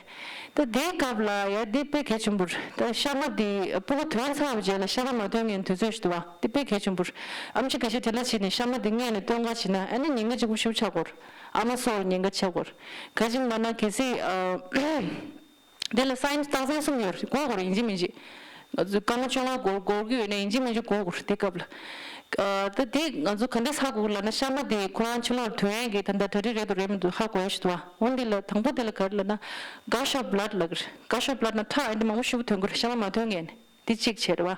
ད་དེའི་སྐབས་ལ་ཡ་དེ་དཔེ་གལ་ཆེན་པོ་རེད། ད་གཤའ་མ་དེ་ཕྲུ་གུ་ཐོན་ཚར་བ་རྗེས་ལ་གཤའ་མ་མ་ཐོན་མཁན་དུས་ཚོད་ཞིག་འདུག་བ། དེ་དཔེ་གལ་ཆེན་པོ་རེད། ཨེམ་ཆི་ཁ་ཤས་དེ་ལ་བྱས་ནས་གཤའ་མ་དེ་སྔས་ནས་སྟོན་ག་བྱས་ན་ཨ་ནི་ཉེན་ཁ་ལྗིད་པོ་ཞེ་པོ་ཆགས་ཀྱི་ཡོད་རེད། ཨ་མ་སོགས་ཉེན་ཁ་ཆགས་ཀྱི་ཡོད་རེད། ག་རེ་ཡིན་ལབ་ན་གལ་སྲིད། ཨ། དེ་ལ་སའིན་སི་རྟགས་མཚན་གསུམ་ཡོད་རེད། དགོས་དགོས་རེད། ཡིན་གཅིག་མིན་གཅིག་ང་ཚོས་སྐར་མ་བཅོ་ལྔ་འགོར་འགོར་གྱི་ཡོད་ན་ཡིན་གཅིག་མིན་གཅིག་དགོས་དགོས་རེད། དེ་སྐབས་ལ། ཨ། ད་དེ་ང་ཚོ་ག་འདྲས་ཧ་གོ་དགོས་ལབ་ན་གཤའ་མ་དེ་ཁོ་རང་ཕྱི་ལོགས་ལ་ཐོན་ཡས་ཀྱི་ད་ལྟ་གྲ་སྒྲིག་རེད་འདུག་རེད་མི་འདུག་ཧ་གོ་ཡ་ཞིག་འདུག་བ། འོན་ཏེ་ལ་དང་པོ་དེ་ལ་ག་རེ་ལབ་ན་gush of blood ལབ་ཀྱི་རེད། gush of blood ན་ཁྲག་ཨ་འདྲས་མང་པོ་ཞེ་པོ་ཐོན་གྱི་རེད། གཤའ་མ་མ་ཐོན་མཁན། དེ་གཅིག་བྱས་རེད་བ།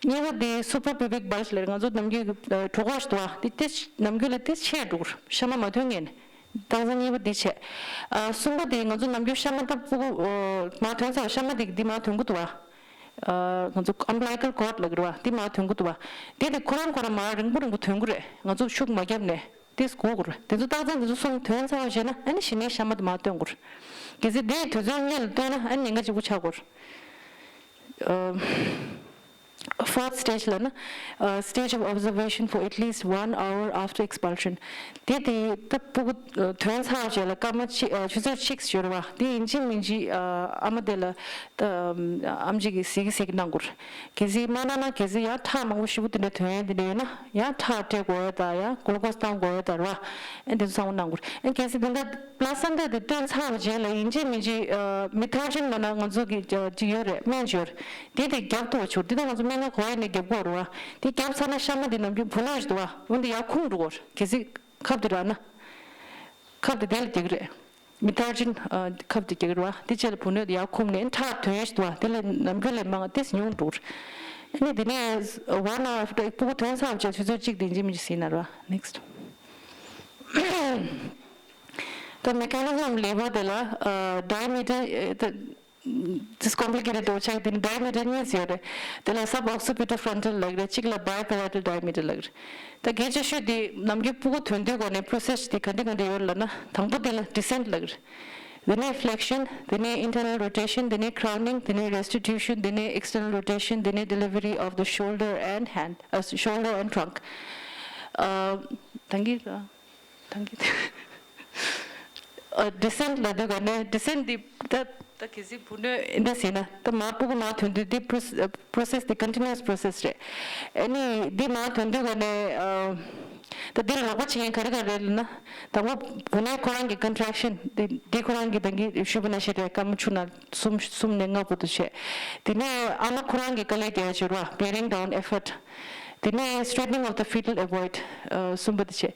གཉིས་པ་དེ་suprapubic bulge ལབ་རེད། ང་ཚོ་ནམ་རྒྱུན་གྱི་གྲོད་ཁོག་ཞིག་འདུག་བ། དེ་དེ་ནམ་རྒྱུན་ལས་དེ་ཆེར་འགྲོ་གི་རེད། གཤའ་མ་མ་ཐོན་མཁན། རྟགས་མཚན་གཉིས་པ་འདི་བྱས། ཨ། གསུམ་པ་དེ་ང་ཚོ་ནམ་རྒྱུན་གཤའ་མ་ད་ཕྲུ་གུ། ཨ། མར་ཐོན་ཚར་བ་གཤའ་མ་དེ་འདི་མར་ཐོན་གྱི་འདུག་བ། ཨ། ང་ཚོ་umbilical cord ལབ་ཀྱི་རེད་བ། འདི་མར་ཐོན་གྱི་འདུག་བ། དེ་དེ་ཁོ་རང་ཁོ་རང་མར་རིང་པོ་རིང་པོ་ཐོན་གྱི་རེད། ང་ཚོ་ཤུགས་མ་བརྒྱབ་ནས་དེ་སྒུག་དགོས་རེད། དེ་ཚོ་རྟགས་མཚན་དེ་ཚོ་གསུམ་ཐོན་ཚར་བ་བྱས་ན་ཨ་ནི་གཞི་ནས་གཤའ་མ་དེ་མར་ཐོན་དགོས་རེད། གལ་སྲིད་དེ་དུས་ཚོད་སྔོན་ལ་ཐོན་ན་ཨ་ནི་ཉེན་ཁ་ལྗིད་པོ་ཆགས་དགོས་རེད། ཨ། Fourth stage ལབ་ན། ཨ། stage of observation for at least one hour after expulsion. དེ་དེ་ད་ཕྲུ་གུ་ཐོན་ཚར་རྗེས་ལ་སྐར་མ་གཅིག་ཨ། ཆུ་ཚོད་གཅིག་ཡོད་རེད་བ། དེ་ཡིན་གཅིག་མིན་གཅིག་ཨ། ཨ་མ་དེ་ལ་ད་ཨམ་ཆི་གིས་གཟིགས་གཟིགས་གནང་དགོས་རེད། གལ་སྲིད་མ་གནང་ན་གལ་སྲིད་ཡང་ཁྲག་མང་པོ་ཞེ་པོ་དེ་འདྲ་ཐོན་ཡས་དེ་འདྲ་ཡོད་ན་ཡང་ཁྲག་སྤྲད་དགོས་ཡས་དང་ཡང་གླུ་ཀོ་སི་བཏང་དགོས་ཡས་དང་རེད་བ། ཨ། དེ་ཚོ་ཚང་མ་གནང་དགོས་རེད། ཨ། གལ་སྲིད་དེ་འདྲ་པླ་སེན་ཊ་དེ་བཏོན་ཚར་བ་རྗེས་ལ་ཡིན་གཅིག་མིན་གཅིག་ཨ། མེ་ཐར་ཇིན་ལབ་ན་ང་ཚོ་གི་ཅིག་ཡོད་རེད། སྨན་ཅིག་ཡོད་རེད། དེ་དེ་རྒྱབ་ཐུབ་པ་བྱུང་། དེ་ད་ང་ཚོ་སྨན་ཁང་གོ་ཡ་ནས་རྒྱབ་དགོས་རེད་བ། དེ་རྒྱབ་ཚར་ན་གཤའ་མ་དེ་ནམ་རྒྱུན་བུ་སྣོད་ཞིག་འདུག་བ། འོན་ཏེ་ཡར་ཁུམ་འགྲོ་གི་རེད། གལ་སྲིད་ཁབ་དེ་རག་ན། ཁབ་དེ་དེ་ལ་རྒྱག་གི་རེད། མེ་ཐར་ཇིན་ཨ། ཁབ་དེ་རྒྱག་གི་རེད་བ། དེ་རྗེས་ལ་བུ་སྣོད་དེ་ཡར་ཁུམ་ནས་ཁྲག་ཐོན་ཡ་ཞིག་འདུག་བ། དེ་ལས་ནམ་རྒྱུན་ལས་མང་ཏོག་ཙམ་ཉུང་འགྲོ་གི་རེད། ཨ་ནི་དེ་ནས་one hour after ཕྲུ་གུ་ཐོན་ཚར་བ་བྱས་ཆུ་ཚོད་གཅིག་དེ་ཡིན་གཅིག་མིན་གཅིག་ཟིན་ན་རེད་བ། Next. The mechanism of labor དེ་ལ་ཨ། diameter ཨ། ད་this complicated འདུག་ཆགས། དེ་ནི་diameter གཉིས་ཡོད་རེད། དེ་ལ་sub-occipito frontal ལབ་ཀྱི་རེད། གཅིག་ལ་biparietal diameter ལབ་ཀྱི་རེད། ད་གལ་ཆེ་ཤོས་དེ་ནམ་རྒྱུན་ཕྲུ་གུ་ཐོན་དུས་སྒང་ནས་process དེ་ག་འདྲ་ག་འདྲ་ཡོད་ལབ་ན། དང་པོ་དེ་ལ་descent ལབ་ཀྱི་རེད། དེ་ནས་flexion དེ་ནས་internal rotation དེ་ནས་crowning དེ་ནས་restitution དེ་ནས་external rotation དེ་ནས་delivery of the shoulder and hand ཨ། shoulder and trunk ཨ། ད་གིན། ད་གིན། ཨ། descent ལབ་དུས་སྒང་ནས་descent འདི་ད་ད་གལ་སྲིད་བུ་སྣོད་འདི་ཟེར་ན་ད་མར་ཕྲུ་གུ་མར་ཐོན་དུས་འདི་process འདི་continuous process རེད། ཨ་ནི་འདི་མར་ཐོན་དུས་སྒང་ནས་ཨ། ད་འདི་ལ་རོགས་པ་བྱེད་མཁན་ག་རེ་ག་རེ་རེད་ལབ་ན། དང་པོ་བུ་སྣོད་ཁོ་རང་གི་contraction འདི་འདི་ཁོ་རང་གི་ད་གིན་ཞུས་པ་ནང་བཞིན་རེད། སྐར་མ་བཅུ་ནང་གསུམ་གསུམ་ནས་ལྔ་བར་དུ་བྱས། དེ་ནས་ཨ་མ་ཁོ་རང་གི་དཀའ་ལས་རྒྱག་ཡ་ཅིག་རེད་བ། bearing down effort དེ་ནས་straightening of the fetal ovoid ཨ། གསུམ་པ་དེ་བྱས།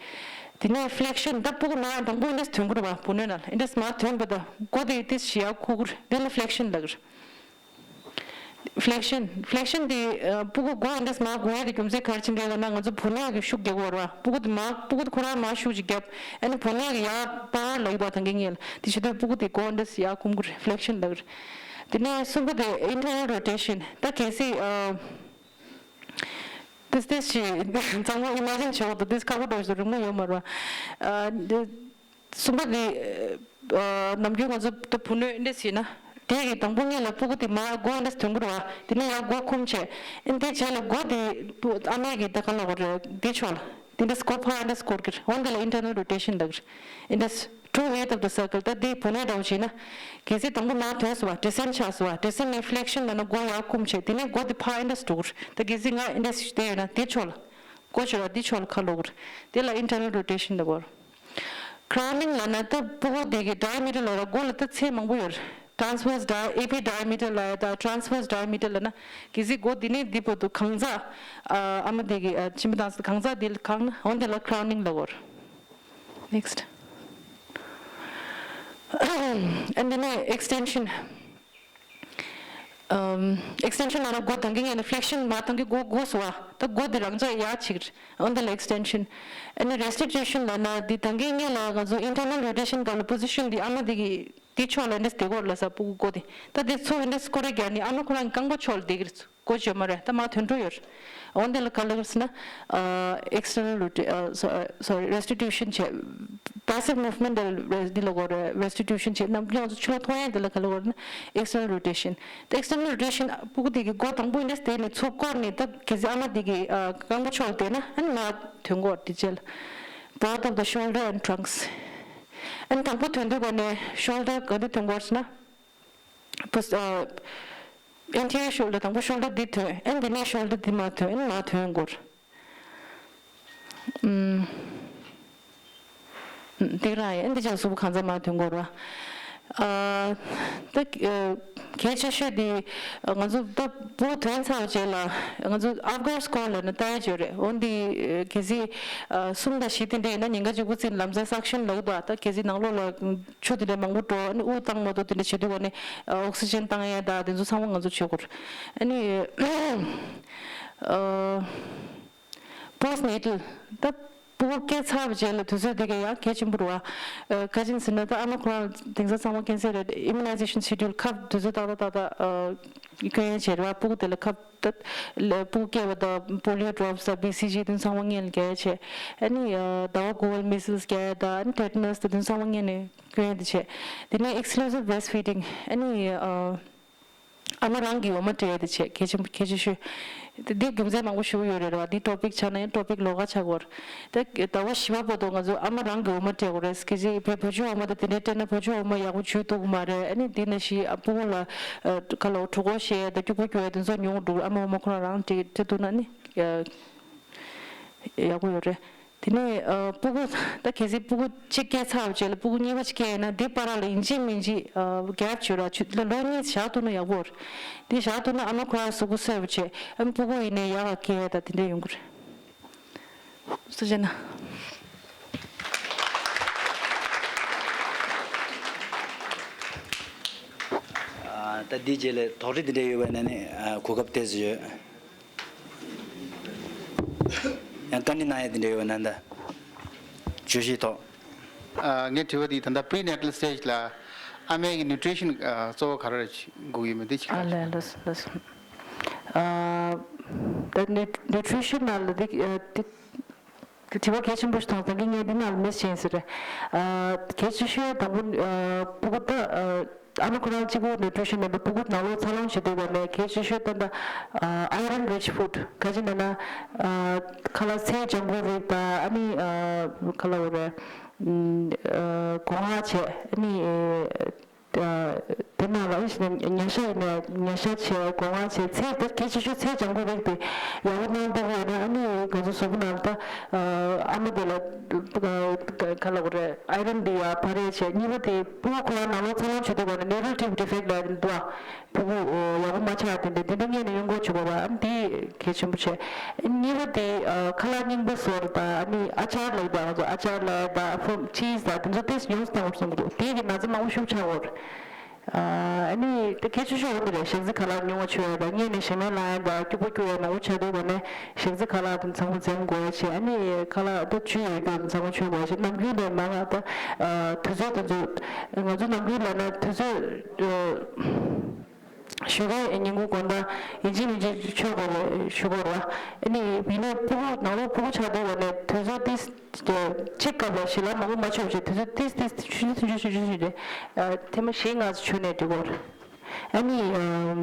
དེ་ནས་flexion ད་ཕྲུ་གུ་མར་དང་པོ་འདི་ཐོན་གྱི་རེད་བ། བུ་སྣོད་ནང་ལ་འདི་མར་ཐོན་པ་དང་མགོ་དེ་དེ་ཞིག་ཡར་འཁོར་གྱི་རེད། དེ་ལ་flexion ལབ་ཀྱི་རེད། flexion flexion དེ་ཨ། ཕྲུ་གུ་མགོ་འདི་མར་འཁོར་ཡ་དེ་རྒྱུ་མཚན་ག་རེ་བྱས་ནས་ལབ་ན་ང་ཚོ་བུ་སྣོད་ཀྱི་ཤུགས་རྒྱག་གི་ཡོད་རེད་བ། ཕྲུ་གུ་དེ་མར་ཕྲུ་གུ་དེ་ཁོ་རང་མར་ཤུགས་ཅིག་བརྒྱབ། ཨ་ནི་བུ་སྣོད་ཀྱི་ཡར་power ལབ་ཡོད་པ་ད་གིན་ངས་ལ་དེ་བྱེད་དུས་ཕྲུ་གུ་དེ་མགོ་འདི་ཡར་འཁོར་གྱི་རེད། flexion ལབ་ཀྱི་རེད། དེ་ནས་གསུམ་པ་དེ་internal rotation ད་གལ་སྲིད་ཨ། དེ་དེ་ཞིག་ཚང་མ་imagine བྱེད་འོ་དོ། དེ་ཁག་པོ་འདྲ་ཞིག་རིང་མོ་ཡོད་མ་རེད་བ། ཨ། འདི་གསུམ་པ་དེ་ཨ། ནམ་རྒྱུན་ང་ཚོ་ད་བུ་སྣོད་འདི་ཟེར་ན་དེ་གི་དང་པོ་སྔོན་ལ་ཕྲུ་གུ་དེ་མར་མགོ་འདི་ཐོན་གྱི་རེད་བ། དེ་ནས་ཡར་མགོ་འཁུམ་བྱས། ཨ། དེ་རྗེས་ལ་མགོ་དེ་ཕྲུ་ཨ་མའི་གི་ད་ག་ལབ་དགོས་རེད། དེ་ཕྱོགས་ལ་དེ་འདྲ་སྐོར་ཕར་འདྲ་སྐོར་གྱི་རེད། འོན་ཏེ་ལ་internal rotation ལབ་ཀྱི་རེད། ཨ། འདི་འདྲ། two eighth of the circle ད་དེ་བུ་སྣོད་འདྲ་བོ་བྱས་ན། གལ་སྲིད་དང་པོ་མར་ཐོན་སོང་བ། descent ཆགས་སོང་བ། descent ནས་flexion ལབ་ན་མགོ་ཡར་འཁུམ་བྱས། དེ་ནས་མགོ་དེ་ཕར་ཨ་འདྲ་འགྲོ་གི་རེད། ད་གལ་སྲིད་ང་ཨ་འདྲ་བསྡད་ཡོད་ན་དེ་ཕྱོགས་ལ། མགོ་ཕྱོགས་ལ་དེ་ཕྱོགས་ལ་ཁ་ལོག་གི་རེད། དེ་ལ་internal rotation ལབ་དགོས་རེད། crowning ལབ་ན་ད་ཕྲུ་གུ་དེ་གི་diameter ལབ་ར་མགོ་ལ་ད་ཚད་མང་པོ་ཡོད་རེད། transverse di epidiameter ལབ་ཡ་ད་transverse diameter ལབ་ན་གལ་སྲིད་མགོ་དེ་ནས་དེ་བར་དུ་གང་ཟག་ཨ་མ་དེ་གི་ཨ་མཆིན་པ་དང་གང་ཟག་དེ་ལ་གང་ན་འོན་ཏེ་ལ་crowning ལབ་དགོས་རེད། Next. And then extension. Um, extension ལབ་ན་མགོ་ད་གིན་ངས་ནི་flexion མར་ད་གིན་མགོ་མགོ་སོང་བ། ད་མགོ་དེ་རང་འཇགས་ཡར་ཆགས་ཀྱི་རེད། འོན་ཏེ་ལ་extension. And then restitution ལབ་ན་དེ་ད་གིན་ངས་ལ་ང་ཚོ་internal rotation སྐབས་ལ་position དེ་ཨ་མ་དེ་གི་ དེ་ཕྱོགས་ལ་འདྲེས་བསྡད་ཀྱི་ཡོད་རེད་ལབ་ས་སྤུ་གུ་མགོ་དེ། ད་དེ་ཚོ་འདྲེས་སྐོར་རེ་རྒྱག་ནས་ཨ་མ་ཁོ་རང་གི་རྐང་པ་ཕྱོགས་ལ་བསྡད་ཀྱི་རེད། མགོ་བཅོས་མ་རེད། ད་མར་ཐོན་འགྲོ་ཡོད་རེད། འོ་འདི་ལ་ག་ལབ་ཟེར་ན། ཨ་external rota- ཨ་སོ་སོ་རི་restitution བྱས། passive movement འདི་ལ་གོ་རེད། restitution བྱས། ནམ་རྒྱུན་ང་ཚོ་ཕྱི་ལོགས་མཐོང་ཡས་འདི་ལ་ག་ལབ་དགོས་རེད་ན་external rotation། ད་external rotation སྤུ་གུ་དེ་གི་མགོ་དང་པོ་འདྲེས་བསྡད་ནས་ཚུར་བསྐོར་ནས། ད་གལ་སྲིད་ཨ་མ་དེ་གི་ཨ་རྐང་པ་ཕྱོགས་ལ་བསྡད་ན། ཨ་ནི་མར་ཐོན་གྱི་ཡོད་རེད། དེ་རྗེས་ལ་both of the shoulder and trunks། ཨ་ནི་དང་པོ་ཐོན་དུས་ག་ནས་shoulder ག་དུས་ཐོན་གྱི་ཡོད་རེད་ཟེར་ན། Pos- ཨ། anterior shoulder དང་པོ་shoulder འདི་ཐོན། ཨ་ནི་དེ་ནས་shoulder འདི་མར་ཐོན། ཨ་ནི་མར་ཐོན་གྱི་ཡོད་རེད། ཨུམ། འདི་རང་ཡིན། ཨ་ནི་འདི་ཅག་གཟུགས་པོ་གང་ཚང་མར་ཐོན་གྱི་ཡོད་རེད་པ། ཨ། ད་ཨ་གལ་ཆེ་ཤོས་དེ་ང་ཚོ་ད་སྤུ་གུ་ཐོན་ཚར་བའི་རྗེས་ལ་ང་ཚོ་Apgar's curve ལབ་ནས་བལྟ་ཡས་ཅིག་ཡོད་རེད། འོ་འདི་གལ་སྲིད་ཨ་གསུམ་དང་བཞི་དེ་འདྲ་ཡིན་ན་ཉེན་ཁ་ཆེན་པོ་བརྩིས་ནས་ལམ་སང་suction ལབ་ཀྱི་འདུག་ད་གལ་སྲིད་ནང་ལོགས་ལ་ཆུ་དེ་འདྲ་མང་པོ་འགྲོ། ཨ་ནི་དབུགས་བཏང་མ་ཐུབ། དེ་འདྲ་བྱེད་དུས་ག་ནས་ཨ་oxygen བཏང་ཡས་དང་དེ་ཚོ་ཚང་མ་ང་ཚོ་བྱེད་དགོས་རེད། ཨ་ནི་ཨ་postnatal ད་སྤུ་གུ་སྐྱེས་ཚར་བའི་རྗེས་ལ་དུས་ཚོད་དེ་ག་ཡང་གལ་ཆེན་པོ་རེད་པ། ཨ་ག་རེ་ཡིན་ཟེར་ན་ད་ཨ་མ་ཁོ་རང་དེང་སང་ཚང་མ་མཁྱེན་གསལ་རེད། immunization schedule ཁབ་དུས་ཚོད་ཏག་ཏག་ཏག་ཏག་ཨ་སྐྱོན་ཡས་བྱས་རེད་པ། སྤུ་གུ་དེ་ལ་ཁབ་ད་ལ་སྤུ་གུ་སྐྱེས་པ་དང་polio drops དང་BCG དེ་ཚང་མ་སྔོན་ལ་རྒྱག་ཡས་བྱས། ཨ་ནི་ཨ་ཟླ་བ་དགུ་པ་ལ་measles རྒྱག་ཡས་དང་ཨ་ནི་tetanus དང་དེ་ཚང་མ་སྔོན་ནས་སྐྱོན་ཡས་དེ་བྱས། དེ་ནས་exclusive breastfeeding ཨ་ནི་ཨ་ཨ་མ་རང་གི་འོ་མ་སྤྲད་ཡས་དེ་བྱས། གལ་ཆེན་པོ་གལ་ཆེ་ཤོས། དེ་འདི་རྒྱུ་མཚན་མང་པོ་ཞིག་ཡོད་རེད་པ། འདི་topic ཆགས་ན་ཡང་topic ལོགས་ཀ་ཆགས་ཀྱི་ཡོད་རེད། ད་ཟླ་བ་བཞི་པ་བར་དུ་ང་ཚོ་ཨ་མ་རང་གི་འོ་མ་སྤྲད་དགོས་རེད། གལ་སྲིད་བུ་བུ་ཆུ་འོ་མ་དང་དེ་འདྲའི་སྤྲད་ན་བུ་ཆུ་འོ་མ་ཡག་པོ་འཇུ་ཐུབ་ཀྱི་མ་རེད། ཨ་ནི་འདི་ནང་བཞིན་ཨ་སྤུ་གུ་ལ་ཨ་ག་ལབ་དགོས། གྲོད་ཁོག་བཤལ་ཡས་དང་སྐྱུག་པ་སྐྱུག་ཡས་དེ་ཚོ་ཉུང་འགྲོ་གི་རེད། ཨ་མ་འོ་མ་ཁོ་རང་རང་སྤྲད་སྤྲད་ཐུབ་ན་ནི་ཡག་པོ་ཡོད་རེད། དེ་ནས་ཨ་སྤུ་གུ་ད་གལ་སྲིད་སྤུ་གུ་གཅིག་སྐྱེས་ཚར་བའི་རྗེས་ལ་སྤུ་གུ་གཉིས་པ་ཅིག་སྐྱེས་ཡོད་ན། དེ་བར་ལ་ཡིན་གཅིག་མིན་གཅིག་ཨ་gap བྱོས་ར། ཆུ་ལོ་ལོ་གཉིས་བཞག་ཐུབ་ན་ཡག་པོ་རེད། དེ་བཞག་ཐུབ་ན་ཨ་མ་ཁོ་རང་གཟུགས་པོ་གསོ་བྱས། ཨ་སྤུ་གུ་ཡིན་ནའི་ཡག་ག་སྐྱེ་ཡས་དང་དེ་འདྲ་ཡོང་གི་རེད། སུ་བྱས་ན། ཨ་ད་འདིའི་རྗེས་ལ་དོགས་འདྲི་དེ་འདྲ་ཡོད་པ་ཡིན་ན་ནི་ཨ་གོ་སྐབས་ཏོག་ཙམ་ཡོད། ཡང་བཀའ་འདྲི་གནང་ཡས་དེ་འདྲ་ཡོད་པ་ན་ད། བརྗོད་གཞིའི་ཐོག་ཨ་ངའི་དྲི་བ་འདི་ད་ལྟ་prenatal stage ལ་ཨ་མའི་གི་nutrition ཨ་གཙོ་བོ་ག་རེ་དགོས་ཀྱི་ཡོད་མེད་འདི་ཅིག་ཨ་ལགས་ལགས་ལགས། ཨ་ད་nu- nutrition ནང་ལ་འདི་ཨ་འདི་དྲི་བ་གལ་ཆེན་པོ་ཞིག་མཐོང་སོང་། ངས་འདི་ནང་ལ་miss བྱས་ཟེར། ཨ་གལ་ཆེ་ཤོས་དང་པོ་ཨ་སྤུ་གུ་ད་ཨ་ཨ་མ་ཁོ་རང་གཅིག་པུ་nutrition མེད་པར་སྤུ་གུ་ནང་ལོགས་འཚར་ལོངས་བྱེད་དུས་ག་ནས་གལ་ཆེ་ཤོས་ད་ལྟ་ཨ་iron rich food ག་ཅི་ན་ན་ཨ་ཁ་ལག་ཚལ་ལྗང་ཁུའི་རིགས་དང་། ཨ་ནི་ཨ་ཁ་ལག་འོ་རེད། ཨ་སྒོ་ང་བྱས། ཨ་ནི་ཨ་དེ་ནང་ལ་ཨ་ནི་ཉ་ཤ་ཡིན་ན་ཉ་ཤ་བྱས། སྒོ་ང་བྱས། ཚལ་ད་གལ་ཆེ་ཤོས་ཚལ་ལྗང་ཁུའི་རིགས་དེ་ཡག་པོ་གནང་ཐུབ་ཀྱི་ཡོད་ན། ཨ་ནི་ང་ཚོ་གཟུགས་པོ་ནང་ད་ཨ་མ་དེ་ལ་ག་ལབ་དགོས་རེད། iron དེ་ཡར་འཕར་ཡས་བྱས། གཉིས་པ་དེ་སྤུ་གུ་ཁོ་རང་ནང་ལོགས་འཚར་ལོངས་བྱེད་དུས་ག་ནས་neural tube defect ལབ་ཡས་དེ་འདུག་ཨ། སྤུ་གུ་ཡག་པོ་མ་ཆགས་དེ་འདྲ་དེ་འདྲ་སྔོན་ནས་སྔོན་འགོག་བྱེད་དགོས་པ། ཨ་ནི་དེ་གལ་ཆེན་པོ་བྱས། གཉིས་པ་དེ་ཨ་ཁ་ལག་རྙིང་པ་བཟོ་རེད་པ། ཨ་ནི་ཨ་ཅར་ལབ་ཡས་དང་། ང་ཚོ་ཨ་ཅར་ལབ་ཡས་དང་ཕོམ་cheese དང་དེ་ཚོ་ཏོག་ཙམ་ཉུང་ཙམ་གཏོང་དགོས་བསམ་གྱི་འདུག་དེ་གི་ན་ཚ་མང་པོ་ཤུགས་ཆགས་ཡོད་རེད། ཨ་ནི་དེ་གལ་ཆེ་ཤོས་འོ་དེ་རེད། ཞག་རྩི་ཁ་ལག་ཉུང་བ་མཆོད་ཡས་དང་། སྔོན་ནས་ཞེ་མེར་ལངས་ཡས་དང་སྐྱུག་པ་སྐྱུག་ཡས་མང་པོ་ཆགས་དུས་ག་ནས་ཞག་རྩི་ཁ་ལག་དེ་ཚང་མ་འཛེམ་དགོས་ཡས་བྱས། ཨ་ནི་ཁ་ལག་ད་བཅུད་ཡོད་རྒྱུ་དེ་ཚང་མ་མཆོད་དགོས་ཡས་བྱས། ནམ་རྒྱུན་ནས་མང་ང་ད་ཨ་དུས་ཚོད་དེ་ཚོ་ང་ཚོ་ནམ་རྒྱུན་ལབ་ན་དུས་ཚོད་ཨ་བཞུགས་སྒར་ཉིན་གུང་དགོང་དག་ཡིན་གཅིག་མིན་གཅིག་མཆོད་དགོས་རེད། བཞུགས་སྒར་བ། ཨ་ནི་ཡིན་ནའི་སྤུ་གུ་ནང་ལོགས་སྤུ་གུ་ཆགས་དུས་ག་ནས་དུས་ཚོད་ཏིས་གཅིག་སྐབས་ལ་ཞལ་ལག་མང་པོ་མ་མཆོད་བྱས། དུས་ཚོད་ཏིས་ཏིས་ཆུང་ཆུང་ཆུང་ཆུང་ཆུང་ཆུང་རེད། ཨ་ཐེངས་མ་བཞི་ལྔ་ཙམ་མཆོད་ནས་འགྲིག་གི་རེད། ཨ་ནི་ཨམ་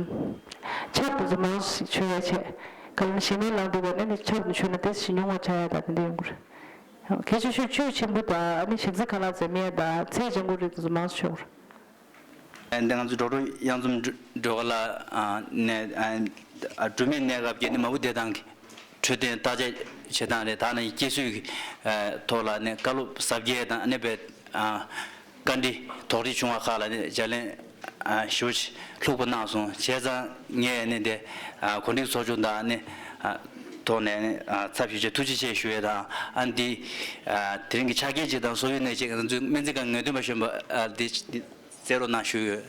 ཆབ་དེ་ཚོ་མང་ཙམ་མཆོད་ཡས་བྱས། ག་ལ་ཞེ་མེར་ལངས་དུས་ག་ནས་ནི་ཆབ་དེ་མཆོད་ན་ཏོག་ཙམ་ཉུང་བ་ཆགས་ཡས་དང་དེ་འདྲ་ཡོང་གི་རེད། གལ་ཆེ་ཤོས་བཅུད་ཆེན་པོ་དང་། ཨ་ནི་ཞག་རྩི་ཁ་ལག་འཛེམ་ཡས་དང་། ཚལ་ལྗང་ཁུ་རིགས་དེ་ཚོ་མང་ཙམ་མཆོད་དགོས་རེད། འདི་ང་ཚོ་ཌོག་ཊར་གཡང་འཛོམས་སྒྲོལ་དཀར་ལགས་ནས་འགྲོ་མིའི་གནས་སྐབས་ཀྱི་ནི་མ་བུ་བདེ་ཐང་གི་འཕྲོད་བསྟེན་བརྟག་དཔྱད་བྱེད་སྟངས་རེད། ད་ནི་སྐྱེ་གཟུགས་ཀྱི་ཐོག་ལ་ནི་བཀའ་སློབ་གཟབ་རྒྱས་དང་། ཨ་ནི་བཀའ་འདྲི་དོགས་འདྲི་བྱུང་བ་ཁག་ལ་ནི་ལྗགས་ལན་ཞུ་ལྷུག་པོ་གནང་སོང་། བྱས་ཙང་ངས་ནི་དེ་གོ་སྒྲིག་ཚོགས་ཆུང་དང་ནི་ཐོག་ནས་ནི་ཚབ་ཞུ་ཆེད་ཐུགས་རྗེ་ཆེ་ཞུ་ཡས་དང་། ཨ་ནི་འདི་དེ་རིང་གི་ཆ་རྐྱེན་ཅིག་དང་སོ་ཡོད་གནས་ཅིག་ང་ཚོའི་སྨན་རྩིས་ཁང་ངེས་སྟོན་པ་གཞོན་པ་འདི་གསན་རོགས་གནང་ཞུ་ཡོད།